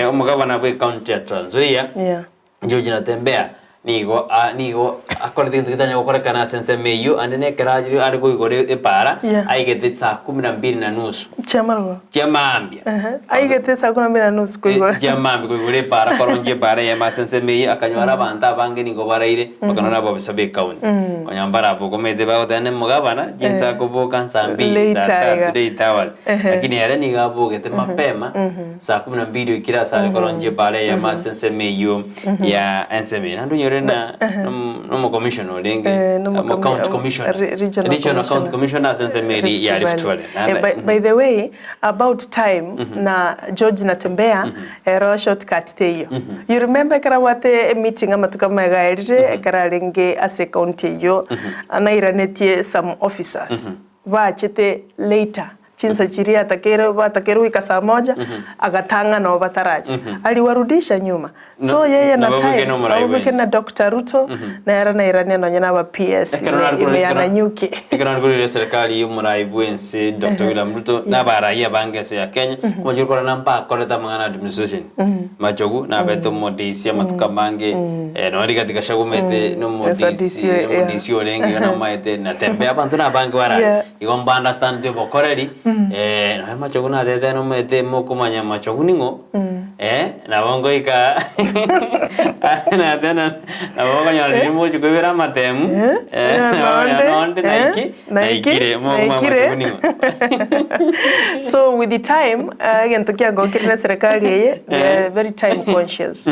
A: omogabana bw'ecounty ya Trans Nzoia
B: Yeah.
A: George Natembeya nigo a nigo akorete egento getanya gokorekana ase ensemo eyio, ande na ekero achire are koigora epaara,
B: Yeah.
A: aigete saa kumi na mbili na nusu
B: Chiamarwa.
A: chia mambia.
B: Ehe. Aigete saa kumi na mbili na nusu koigora.
A: Chia mambia koigora epaara koronchia epaara eyemo ase ensemo eyio, akanyora abanto abange nigo baraire, bakana na ababisa ba ecounty. Konya mbarabokomete bagoteba ne omogabana, chinsa akoboka nsaa mbili, saa
B: Late
A: tatu,
B: iga.
A: late hours.
B: Ehe.
A: Lakini ere nigo abogete mapema, Saa kumi na mbili oikire ase are koronchia ebaara eyemo ase ensemo eyio ya ensemo eyio. Naende onyore na nomokomishona orenge,
B: Eh, nomo
A: omo county commissioner,
B: regional
A: regional county
B: commissioner.
A: commissioner ase ensemo eria ya
B: Rift
A: Rift
B: Valley.
A: Valley.
B: Eh, by, by the way about time na George Natembeya ero shortcut teiyo. You remember ekero abwate emeeting amatuko amaya aerire ekero arenge ase ecounty eyio nairanetie some officers bachete later Chinsa chiria atakeire batakeire goika saa moja, agatang'ana oo bataracha. Aliwarudisha nyuma. So
A: Na-
B: yeye na
A: nabo
B: time,
A: bwekene omorai
B: nabo bwekene
A: bwensi.
B: na Doctor Ruto, nere nairania nonye na aba PS
A: Ekero
B: ime
A: nare
B: ime ya
A: korora-
B: Nanyuki.
A: Ekero nare korora eserikari ya omorai bwensi Doctor William Ruto na abarai abange ase ya Kenya, omachia korora na mbakorete amang'ana administration. Machogu nabete omodisi amatuko amange, nonya Rigathi Gachagua omanyete na
B: Yes, a
A: omodisi
B: DC, yeah.
A: omodisi orenge iga namaete Natembeya abanto na abange barare.
B: Yeah.
A: Igo mba understand obokoreri, nonya Machogu natete nomanyete mokomanya Machogu ning'o, nabo ngoika natena nabo okonyora riria mogochia koibera amatemu,
B: Nonde,
A: nonde naiki
B: naiki,
A: naikire mokomanya
B: naikire.
A: Machogu ning'o.
B: So with the time, egento kiagokire na serikali eye, they are very time conscious,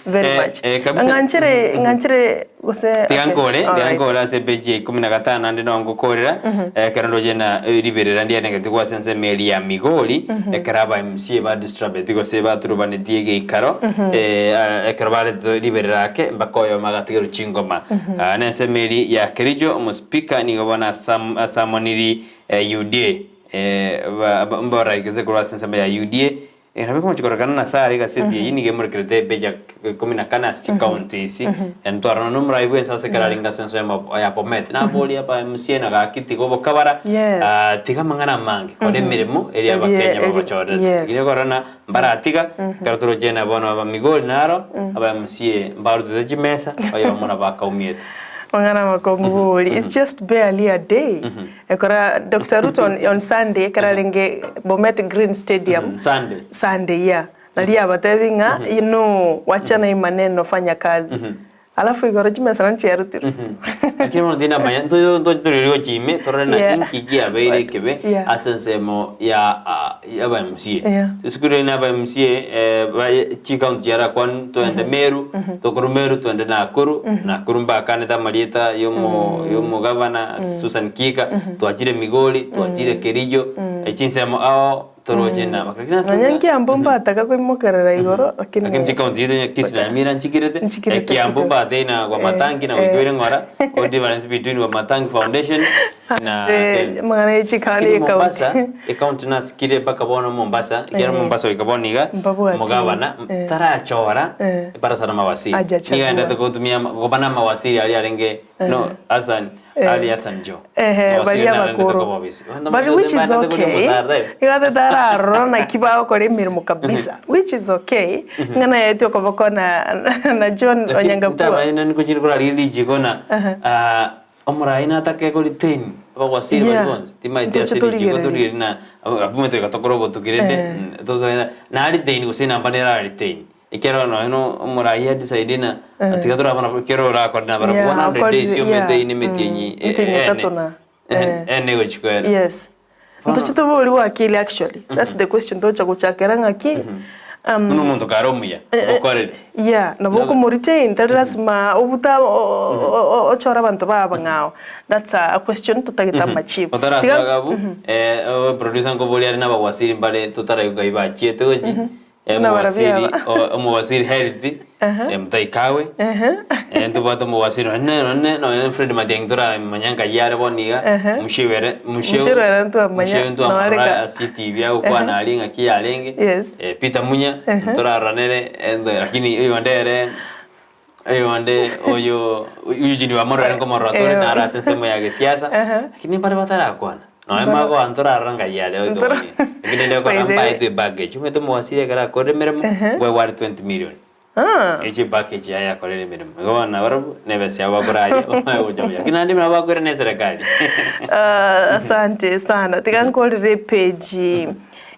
B: very much.
A: Kabisa.
B: Ng'anchere, ng'anchere gose
A: Tiga
B: okay,
A: nkore, tiga
B: alright.
A: nkore ase epeji ya ikomi na gatano naende no ngokorera, ekero ndoche na riberera ndianegetie ase ensemo eria ya Migori, ekero aba MCA ba distrabeti gose baturubanetie egeikaro, ekero baretete riberera ake mpaka oyomo agatigerwa chingoma. Ah, na ensemo eria ya Kericho, omospeaker nigo bono asam asamoniri UDA, ba ba mboraigete korwa ase ensemo ya UDA, Nabo ekomochia kororekana nase are egaseti eyio nigo emorekerete epeji ya ikomi na kane ase chikaunti isi, ntwarana na omorai bwensi ase ekero arenge ase ense ya Bomet. Naboria aba MCA na gaki tiga obokabara,
B: Yes.
A: ah, tiga amang'ana amange, kora emeremo eria abakenya babachorete.
B: Yes.
A: Erio korora ng'a mbaratiga, ekero toroche na bono aba Migori naro, aba MCA mbarutete chimesa, oyomo nabo akaumiete.
B: Mang'ana amakong'u bori. It's just barely a day. Ekora Doctor Ruto on, on Sunday ekero arenge Bomet Green Stadium.
A: Sunday.
B: Sunday, yeah. Nari abatebi ng'a no, wachana hii maneno fanya kazi. Alafu igoro chimesa nchiarutirwe.
A: Lakini bono tindamanya nto nto torire gochia ime torore naki
B: Yeah.
A: nki kiabeire ekebe
B: Yeah.
A: ase ensemo ya ah, ya aba MCA.
B: Yeah.
A: Esukuru eye na aba MCA eh, baye chicounty chiarakwanwa toende Meru, tokorwa Meru toende Nakuru, Nakuru mbakanete amarieta ya omo ya omogavana Susan Kihika, twachire Migori, twachire Kericho, chinsemo ao toroche na lakini ase
B: Nonya nkiambu mbataka koimokerera igoro lakini
A: lakini chicounty chiaito onye Kisii na Nyamira nchikirete,
B: Nchikirete
A: Kiambu
B: kidogo.
A: mbatei na Wamatangi na goikigwere ng'ora, o difference between Wamatangi Foundation na
B: Eh, amang'ana ye chikani
A: Lakini
B: ecounty.
A: Mombasa, ecounty nasikire mpaka bono Mombasa, ekiagera Mombasa goika bono iga,
B: Mbabwati.
A: omogabana tarachora ebarasa na mawaziri.
B: Hajachagua.
A: Nigo aendete gotumia ama- koba na amawaziri aria arenge no Hassan, Ali Hassan Joho.
B: Ehe,
A: Mawaziri
B: baria
A: narendete
B: abakoro.
A: koba obisi. Bono
B: But which is
A: mbaendete koria
B: okay.
A: omosara eh.
B: Igo ate tararora naki bagokora emeremo kabisa. Which is okay. Ng'a naye tokoboko na na John
A: Lakini
B: Onyango-Pua.
A: ntamanyete niko korarigia richiko na ah, Omorai natake ko retain abagwasiri baria
B: Yeah.
A: bonsi, timaeti
B: Ntoche
A: ase richiko
B: torigererie.
A: torigererie na abwo toika tokore obotuki rende
B: Eh.
A: totoe na retain gose enamba nere retain ekero nonye na omorai a decide na
B: Eh.
A: tiga toraba nabo ekero orakore nabarabwo
B: Yeah,
A: 100
B: okore-
A: days
B: yeah.
A: omete ine emetienyi
B: Emetienyi
A: ene
B: etato na.
A: ene gochia koera.
B: Yes. Ntoche toborigwe akili actually, that's the question togocha gochakera ng'aki
A: Buna omonto kare omuya, okorere.
B: Yeah, nabo okomoretain, tari lasima obute ochore abanto babe abang'ao. That's a question totagete amachibu.
A: Otarasoa
B: Tiga
A: igabu, producer nkoboria are nabawaziri mbare totaraigwa ngai bachiete gochi,
B: Buna barabwo
A: omowaziri
B: aba.
A: omowaziri health, Mutahi Kagwe, ntobwate omowaziri nonye nonye nonye Fred Matiang'i toramanya ngai are bono iga, Muchibere
B: Muchiro ere ntwamanya,
A: Mucheu ntwamorora
B: noareka.
A: ase etibi agokwana aria ng'aki yarenge,
B: Yes.
A: Peter Munya ntorarora nere lakini oyonde ere oyonde oyo Eugene Wamalwa ere nkomorora tore naro ase ensemo ya gesiasa, lakini mbare batarakwana. Nonya magoa ntorarora ngai aria oito
B: Ntora-
A: bono. Lakini rende okora
B: By the way-
A: mbaetwe ebaggage, omanyete omowasiri ekero akorire emeremo, bwegwa are 20 million.
B: Ah.
A: Echi epackage yaye yakorire emeremo. Igo bono nabarabwo na ebesa yabo bakoraria bamanye gocha buya. Lakini naende nabo bakoira na eserekari.
B: Ah, asante sana. Tiga nkorere epage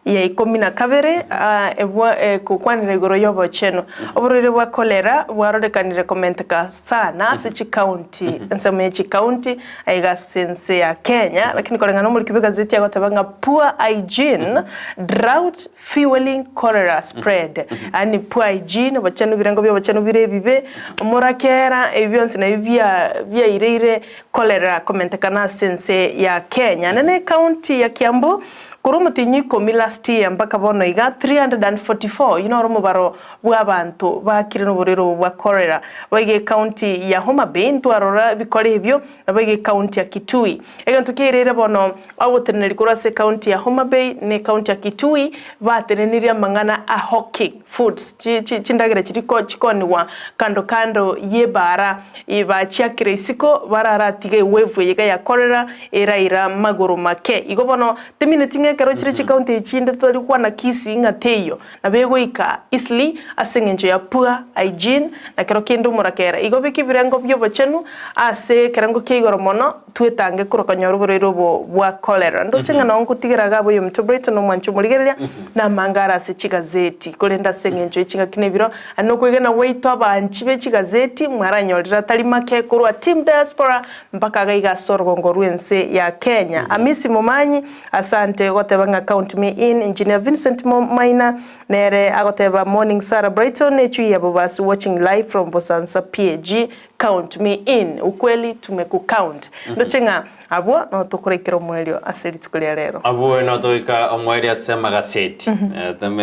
B: ya ikomi na kabere ah, ebwa ekokwanera igoro y'obochenu. Oborwaire bwa cholera bwarorekanire komenteka sana ase chicounty, ensemo ye chicounty aiga ase ense ya Kenya, lakini koreng'ana omoriki bw'egazeti agoteba ng'a poor hygiene, drought Fuelling cholera spread, yaani poor hygiene, obochenu ebirengo bia obochenu bire ebibe, omorakera, ebi bionsi nabio bia biaireire cholera komentekana ase ense ya Kenya. Nene ecounty ya Kiambu, korwa omotienyi ikomi last year mpaka bono iga 344, oyio noro omobaro bwa abanto bakire noborwaire obo bwa cholera. Boigo ecounty ya Homa Bay ntwarora ebikora ebio, naboigo ecounty ya Kitui. Egento kiaireire bono Oboteneneri korwa ase ecounty ya Homa Bay na ecounty ya Kitui batenenirie amang'ana a hawking foods, chindagera chiria chikonigwa kando kando y'ebaara bachiakire isiko bararatige ewave eye iga ya cholera eraira magoro make. Igo bono timineti ng'a ekero chire chicounty echi chinde totari gokwana Kisii ng'a teiyo nabo egoika easily ase eng'encho ya poor hygiene na kero kende omorakera. Igo beka ebirengo bi'obochenu ase ekerengo kia igoro mono twetange korwa konyora oborwaire obo bwa cholera. Ndoche ng'a nao ngotigera iga abwo oyominto Brighton na omwanchi omorigereria na amange are ase chigazeti. Korende ase eng'encho ye chingaki na ebiro, aye nokwegena gwaito abanchi be chigazeti mwaranyorire atari make korwa Team Diaspora mpaka iga iga ase orogongo rw'ense ya Kenya. Amisi Momanyi, asante goteba ng'a count me in. Engineer Vincent Maina nere agoteba morning Sarah Brighton, echui ya Bobasi watching live from Bosansa PAG. Count me in, ukweli tumekucount. Ndoche ng'a abwo noo tokoraikera omoerio ase rituko ria rero.
A: Abwo noo togoika omoerio ase amagaseti.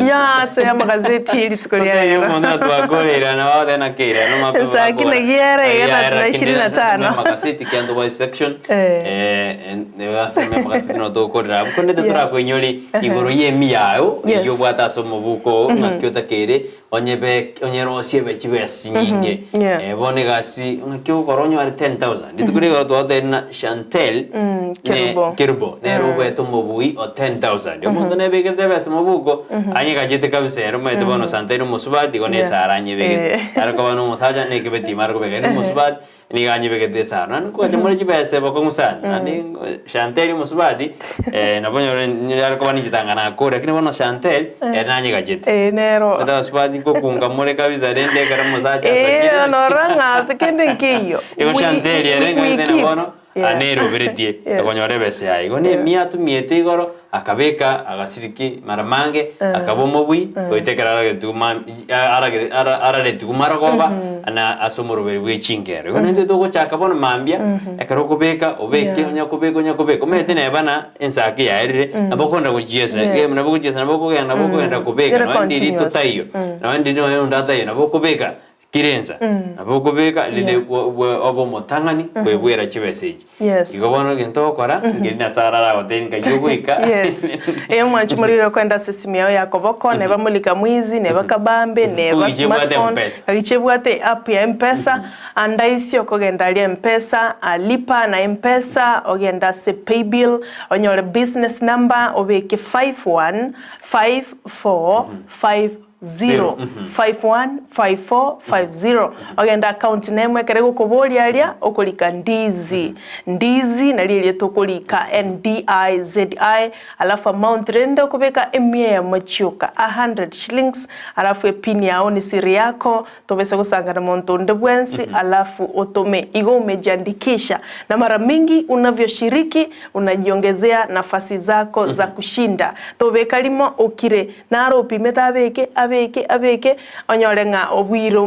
B: Ya ase amagazeti rituko ria
A: Totebie
B: rero.
A: omonto ng'a twakoreire na bagoteba naki eira no mapema
B: Saa
A: bakora.
B: kina giere iga
A: Yaya,
B: na
A: lakini
B: ishirini na
A: ase
B: tano.
A: amagaseti kianto bwa section ase amagaseti noo togokorera abwo. Korende
B: Yeah.
A: torakoinyori igoro ya emiyayo
B: Yes.
A: eywo obwate ase omobuko oo ng'aki otakeire Onyebeke onyerosie ebe chibesa chinyinge.
B: Mhm, yeah.
A: Eh, bono egasi ng'aki ogokora onyore 10000. Rituko riria igoro twagotebia ng'a Chantel
B: Mm,
A: ne
B: Kerubo.
A: Kerubo nere obwete omobui o 10000. Omonto nebekete ebesa mobuko, anyegachete kabisa ere omanyete bono Chantel omosubati igo
B: Yeah.
A: nesara anyebegete.
B: Eh.
A: Are koba na omosacha na ekebeti ime are kobeka ere omosubati. Nigo anyebegete esaro, naende nkogacha more chibesa bokong'u sana, naende Chantel omosubati nabo onyore are koba ninche tanga nakore, lakini bono Chantel ere nanyegachete.
B: Eh, nero.
A: Omanyete abasubati nkokunga more kabisa rende ekero omosacha
B: Eh,
A: asakire.
B: norora ng'a kende nkeiyo.
A: Igo
B: We-
A: Chantel ere
B: we
A: ng'aete na
B: keep.
A: bono,
B: Yeah.
A: neroberetie
B: Yes.
A: okonyora ebesa yaye. Igo na emia atumiete igoro, akabeka agasiriki mara mange, akaba omobui, goika ekero aragetigwe ma aragere ara araretigwe marogoba, na ase omoroberi bwe chingero. Igo naintwe togochaka bono mambia, ekero okobeka obeke
B: Yeah.
A: onya kobeka onya kobeka, omanyete neba na ensake yaerire, nabo okogenda gochiesa,
B: Yes.
A: egame nabo ogochiesa nabo okogenda nabo okogenda kobeka,
B: Ere
A: nonye ndiri
B: continuous.
A: totaiyo, nonye ndiri nonye onde ataiyo, nabo okobeka. Kera ensa nabo okobeka rende obe omotang'ani koebwera chibesa echi.
B: Yes.
A: Igo bono egento ogokora, nkeri Nyasae arare agotebie nkai ogoika.
B: Yes. Eyo mwanchi morire okoenda ase esimu yao ya koboko, neba mulika mwizi, neba kabambe, neba
A: Ogiche ebwate
B: smartphone,
A: M-Pesa.
B: agiche ebwate app ya M-Pesa, andaisi okogenda aria M-Pesa, lipa na M-Pesa, ogende ase paybill, onyore business number, obeke 5154 5. 0 515450 ogende account name ekere egokoboria aria okorika Ndizi Ndizi nario erieta okorika N-D-I-Z-I alafu amount rende okobeka emia eyemo chioka 100 shillings alafu epin yao ni siri yako tobese gosangana monto onde bwensi alafu otome igo umejiandikisha na mara mingi unavyoshiriki unajiongezea nafasi zako za kushinda tobeka rimo okire Naro opimete abeke, abeke, abeke, onyore ng'a obuire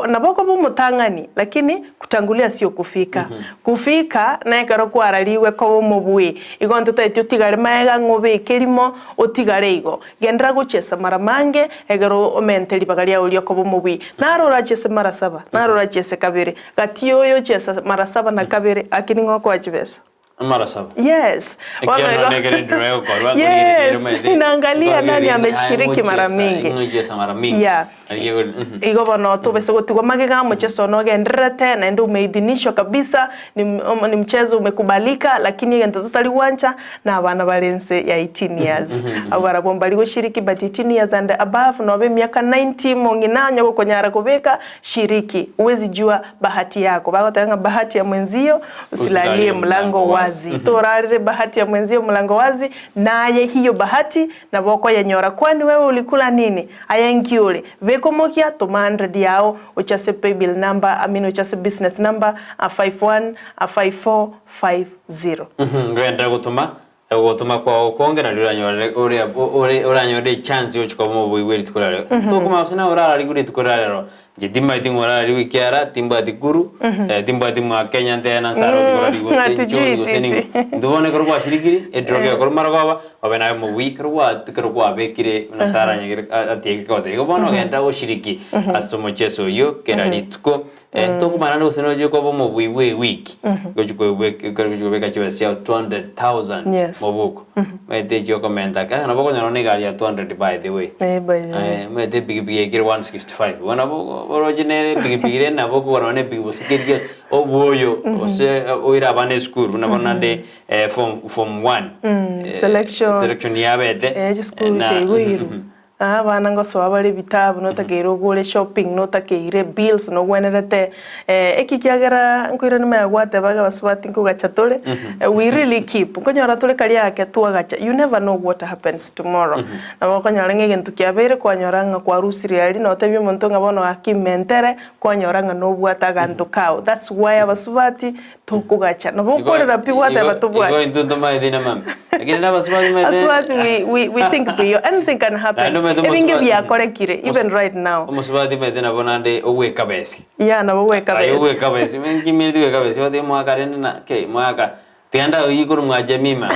B: nabo okoba omotang'ani, lakini kutangulia sio kufika. Kufika nekero kwararigwe koba omobui. Igo ntotaeti otigare magega ng'a obeke rimo, otigare igo. Genderera gochiesa mara mange, ekero omente ribaga riao riokoba omobui. Naro orachiese mara saba, naro orachiese kabere, gati oyo ochiesa mara saba na kabere, lakini ng'o okoa chibesa?
A: Mara saba.
B: Yes.
A: Ekiagera
B: Bono
A: nonye ekero endiro egokorwa,
B: Yes.
A: nkorigereria omanyete,
B: Naangalia nani
A: nkorigereria aye
B: ameshiriki mara
A: ngochiesa,
B: mingi.
A: ngochiesa mara mingi.
B: Yeah.
A: Nari egori, mhm.
B: Igo bono tobese gotigwa magega omocheso one ogendererete naende umeidhinishwa kabisa ni om- ni mchezo umekubalika lakini egento totari gwancha na abana bare nse ya 18 years. Abwo barabwo mbari goshiriki but 18 years and above nobe emiaka 90 mong'ina onye gokonyara kobeka shiriki huwezi jua bahati yako. Bagoteba ng'a bahati ya mwenzio Usilalie mlango wazi. Torarere bahati ya mwenzio mlango wazi, naye hiyo bahati nabo okoyenyora. Kwani wewe ulikula nini? Aye nki ore? Beka omokia, toma 100 yao, ochase paybill number, I mean ochase business number, 515450.
A: Ngoenderera gotoma Ogotoma kwao okonge nario oranyore ore ore oranyore echance yogochia koba omobui bwe rituko ria rero. Tokomanya gose naye orararigwe rituko ria rero. Inche timanyeti ng'a orararigwe ekiara, timbwati kuru, timbwati mwa Kenya ntebe na nse aroche korarigwa gose
B: Hatujui
A: nchori gose
B: sisi.
A: ning'o. Intwe bono ekero gwashirikiri, ediro gekoro marogoba, obe naye omobui ekero gwa ekero kwabekire buna Sarah anyagere atiekire goteba. Igo bono ogenda goshiriki ase omocheso oyio kera rituko. Tokomanya naende gose nochie koba omobui bwe ewiki, gochia gochia kobeka chibesa chiao 200,000
B: Yes.
A: mobuko. Omanyete echi okomenta ake, nabo okonyora nonya egari ya 200 by the way.
B: Eh, by the way.
A: Omanyete epikipiki yaikire 165, bono nabo oroche nere epikipiki rende nabo okogora nonya epikipiki gose keri keri obwoyo gose oire abana esukuru buna bono naende form form one,
B: Selection.
A: selection yabete,
B: Eh, chisukuru
A: na
B: chiaigweirwe. Aa abana ngosoa bare ebitabu notakeire ogore shopping notakeire bills nogwenerete eki kiagera nkoirania maya gwateba iga abasubati nkogacha tore we really keep nkonyora tore karia ake twagacha you never know what happens tomorrow nabo okonyora ng'a egento kiabeire kwanyora ng'a kwarusirie aria notebie omonto ng'a bono gaki mentere kwanyora ng'a nobwate aganto kao that's why abasubati Tokogacha. Nabo okorera pi gwateba
A: Igo
B: tobwati.
A: intwe ntomaete ina mambia. Lakini na abasubati maete.
B: Abasubati we, we, we think beyond. Anything can happen.
A: Naende omanyete
B: Ebinge
A: omosubati-
B: biakorekire even right now.
A: Omosubati maete nabo naende ogweka besa.
B: Yeah, nabo ogweka
A: Aye
B: besa.
A: ogweka besa. Nkimanyete gweka besa. Ogotebi mwaka rende na kei mwaka. Tiga ndagoyia korwa mwa Jemima.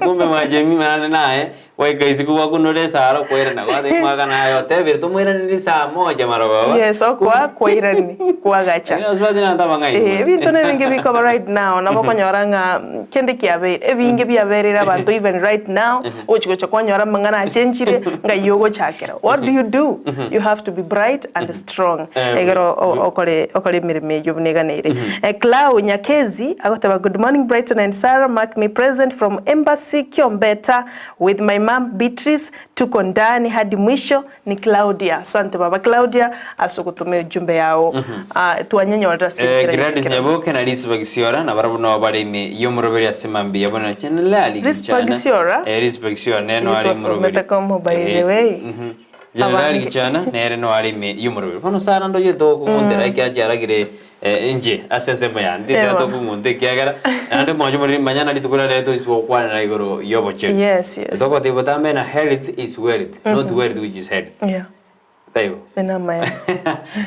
A: Kumbe mwa Jemima naende naye Goika isiko gwakunora esaro kwairana gwateba mwaka naye otebire tomoiranerie saa moja marogoba.
B: Yes, okoa kwairani kwagacha.
A: Lakini abasubati nabanto abang'aini
B: Eh,
A: mono.
B: ebinto nebinge bikoba right now nabo okonyora ng'a kende kiabeire ebinge biabereire abanto even right now ogochi gocha kwanyora amang'ana achenchire ng'ai ogochakera what do you do you have to be bright and strong
A: Eh,
B: egere okore okore emeremo eyio buna eganeire. Clau Nyakezi agoteba good morning Brighton and Sarah mark me present from Embassy Kiombeta With my mum Beatrice tuko ndani hadi mwisho ni Claudia asante baba Claudia ase ogotoma ejumbe yao Ah, twanyenyorera ase
A: Eh,
B: enchera
A: Gladys
B: y'egekerero.
A: Nyaboke na Rispa Gisiora nabarabwo nabo bare ime y'omoroberi ase mambia bono na Generali
B: Rispa
A: Gichana.
B: Gisiora?
A: Eh, Rispa Gisiora nere no are
B: Twasomete
A: omoroberi.
B: komo by the
A: Eh,
B: way.
A: mhm. Generali
B: Abange.
A: Gichana nere no are ime y'omoroberi. Bono sana ndoche tokong'untera ekiagera chiaragire eh, inche ase ensemo yane tindira
B: Ewa.
A: tokong'unta ekiagera naende mwanche more manya na rituko riria rero tochi gokwanera igoro y'obochenu.
B: Yes, yes.
A: Togoteba botambe na health is wealth, not wealth which is health.
B: Yeah.
A: Taibo.
B: Bena amaya.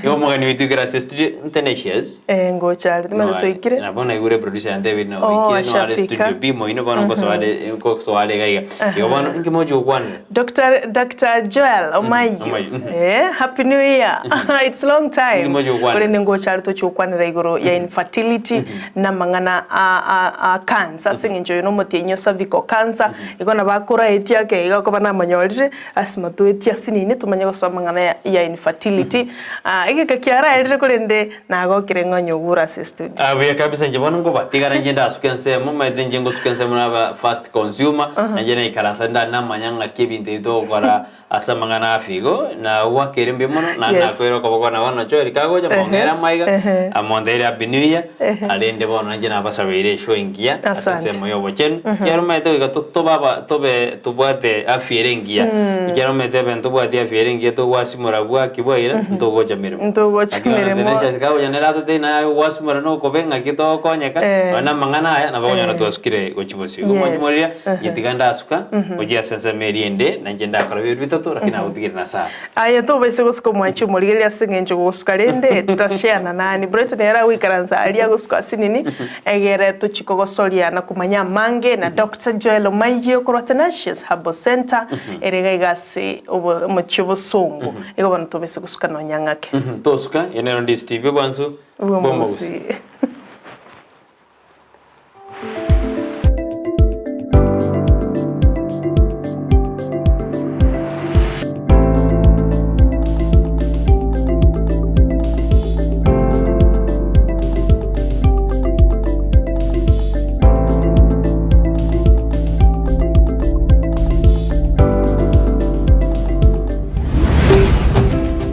A: Igo omogeni oito ikere ase studio Tenacious.
B: Eh, ngocha are timanye soikire.
A: Nabo naigure producer yantebire na
B: Oh,
A: oikire no are
B: ashafika.
A: studio B moino bono nkosoa are nkosoa are iga iga. Igo bono inki mochi gokwanera?
B: Dr. Dr. Joel Omayu.
A: Omayu, mhm.
B: Eh, happy new year. It's long time.
A: Ndimo chokwana.
B: Korende ngocha are tochokwanera igoro ya infertility na amang'ana a, a, a cancer ase eng'encho oyo nomotienyi o cervical cancer igo nabo akoraetie ake iga okoba namonyorire lasima toetie asinini tomanye gosoma amang'ana ya, ya infertility. Ah, egeka kiaraerire korende nagokire ng'a onye ogure ase studio.
A: Ah, buya kabisa inche bono nkobatigara inche ndasuke ensemo omanyete inche ngosuka ensemo naba first consumer, nainche naikaransa nda namanya ng'aki ebinto ebi togokora. Ase amang'ana a afya igo, na gwakere mbuya mono, naende
B: Yes.
A: nakoeire okoboko na bono Joel kagocha,
B: Ehe,
A: mong'ere amaiga,
B: ehe.
A: amonteire happy new year,
B: Ehe.
A: arende bono inche nabasabeire eshow engiya, ase
B: Asante.
A: ensemo ya obochenu,
B: Mhm.
A: ekiagera omanyete goika to- tobe aba tobe tobwate afya ere engiya,
B: Mm.
A: ekiagera omanyete ebe ntobwati afya ere engiya togwasimora bwaki bwaira, ntogocha meremo.
B: Ntogocha
A: Lakini bono
B: meremo.
A: Tenacious kagocha nere atotebie naye ogwasimora nokobe ng'aki togokonyeka,
B: Eh.
A: nonya na amang'ana aya nabo okonyora
B: Eh.
A: twasukire gochia bosio. Igo
B: Yes.
A: mwanche moriria,
B: Ehe.
A: inche tiga ndasuka,
B: Mhm.
A: gochia ase ensemo eria ende, na inche ndakora bibere bitato, lakini nagotigire na Sarah.
B: Aye tobaise gosuka omwanchi omorigereria ase eng'encho gogosuka rende tutasheana nani. Brighton nere agoikaransa aria agosuka asinini egere tochie kogosoria na komanya amange na Doctor Joel Omayio korwa Tenacious Herbal Centre ere iga iga ase obo omochie obosongo. Igo bono tobaise gosuka nonya ng'ake.
A: Tosuka, eye nero Ndisi TV obwansu bw'omogusi.
B: Bw'omogusi.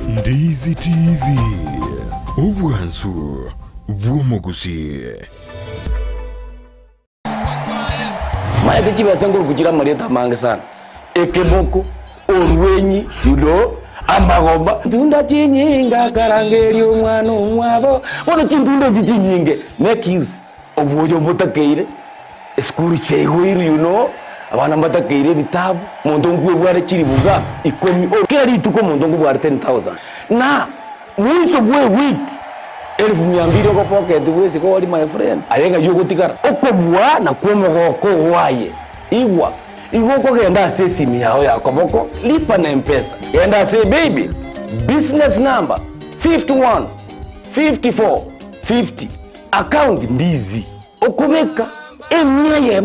C: Ndizi TV, obwansu bw'omogusii.
D: Maete chibesa nkoruku chire amarieta amange sana, ekeboko, orwenyi, you know, amagomba, ntunda chinyinga akarangeria omwana omwabo, bono chintunda echi chinyinge make use, obwoyo mbotakeire, esukuru chiaigoirwe you know, abana mbatakeire ebitabu, monto nkwebware chiribuga ikomi, kera rituko omonto nkobware 10,000 na mwiso bwa ewiki. Elfu mia mbili ogopocket bwesike ori my friend, aye ng'ai ogotigara? Okobua nakwo omogoko oo aye. Igwa, igo okogenda ase esimi yao ya koboko, lipa na mpesa, genda ase paybill, business number 51 54 50, account ndizi, okobeka emia eyemo.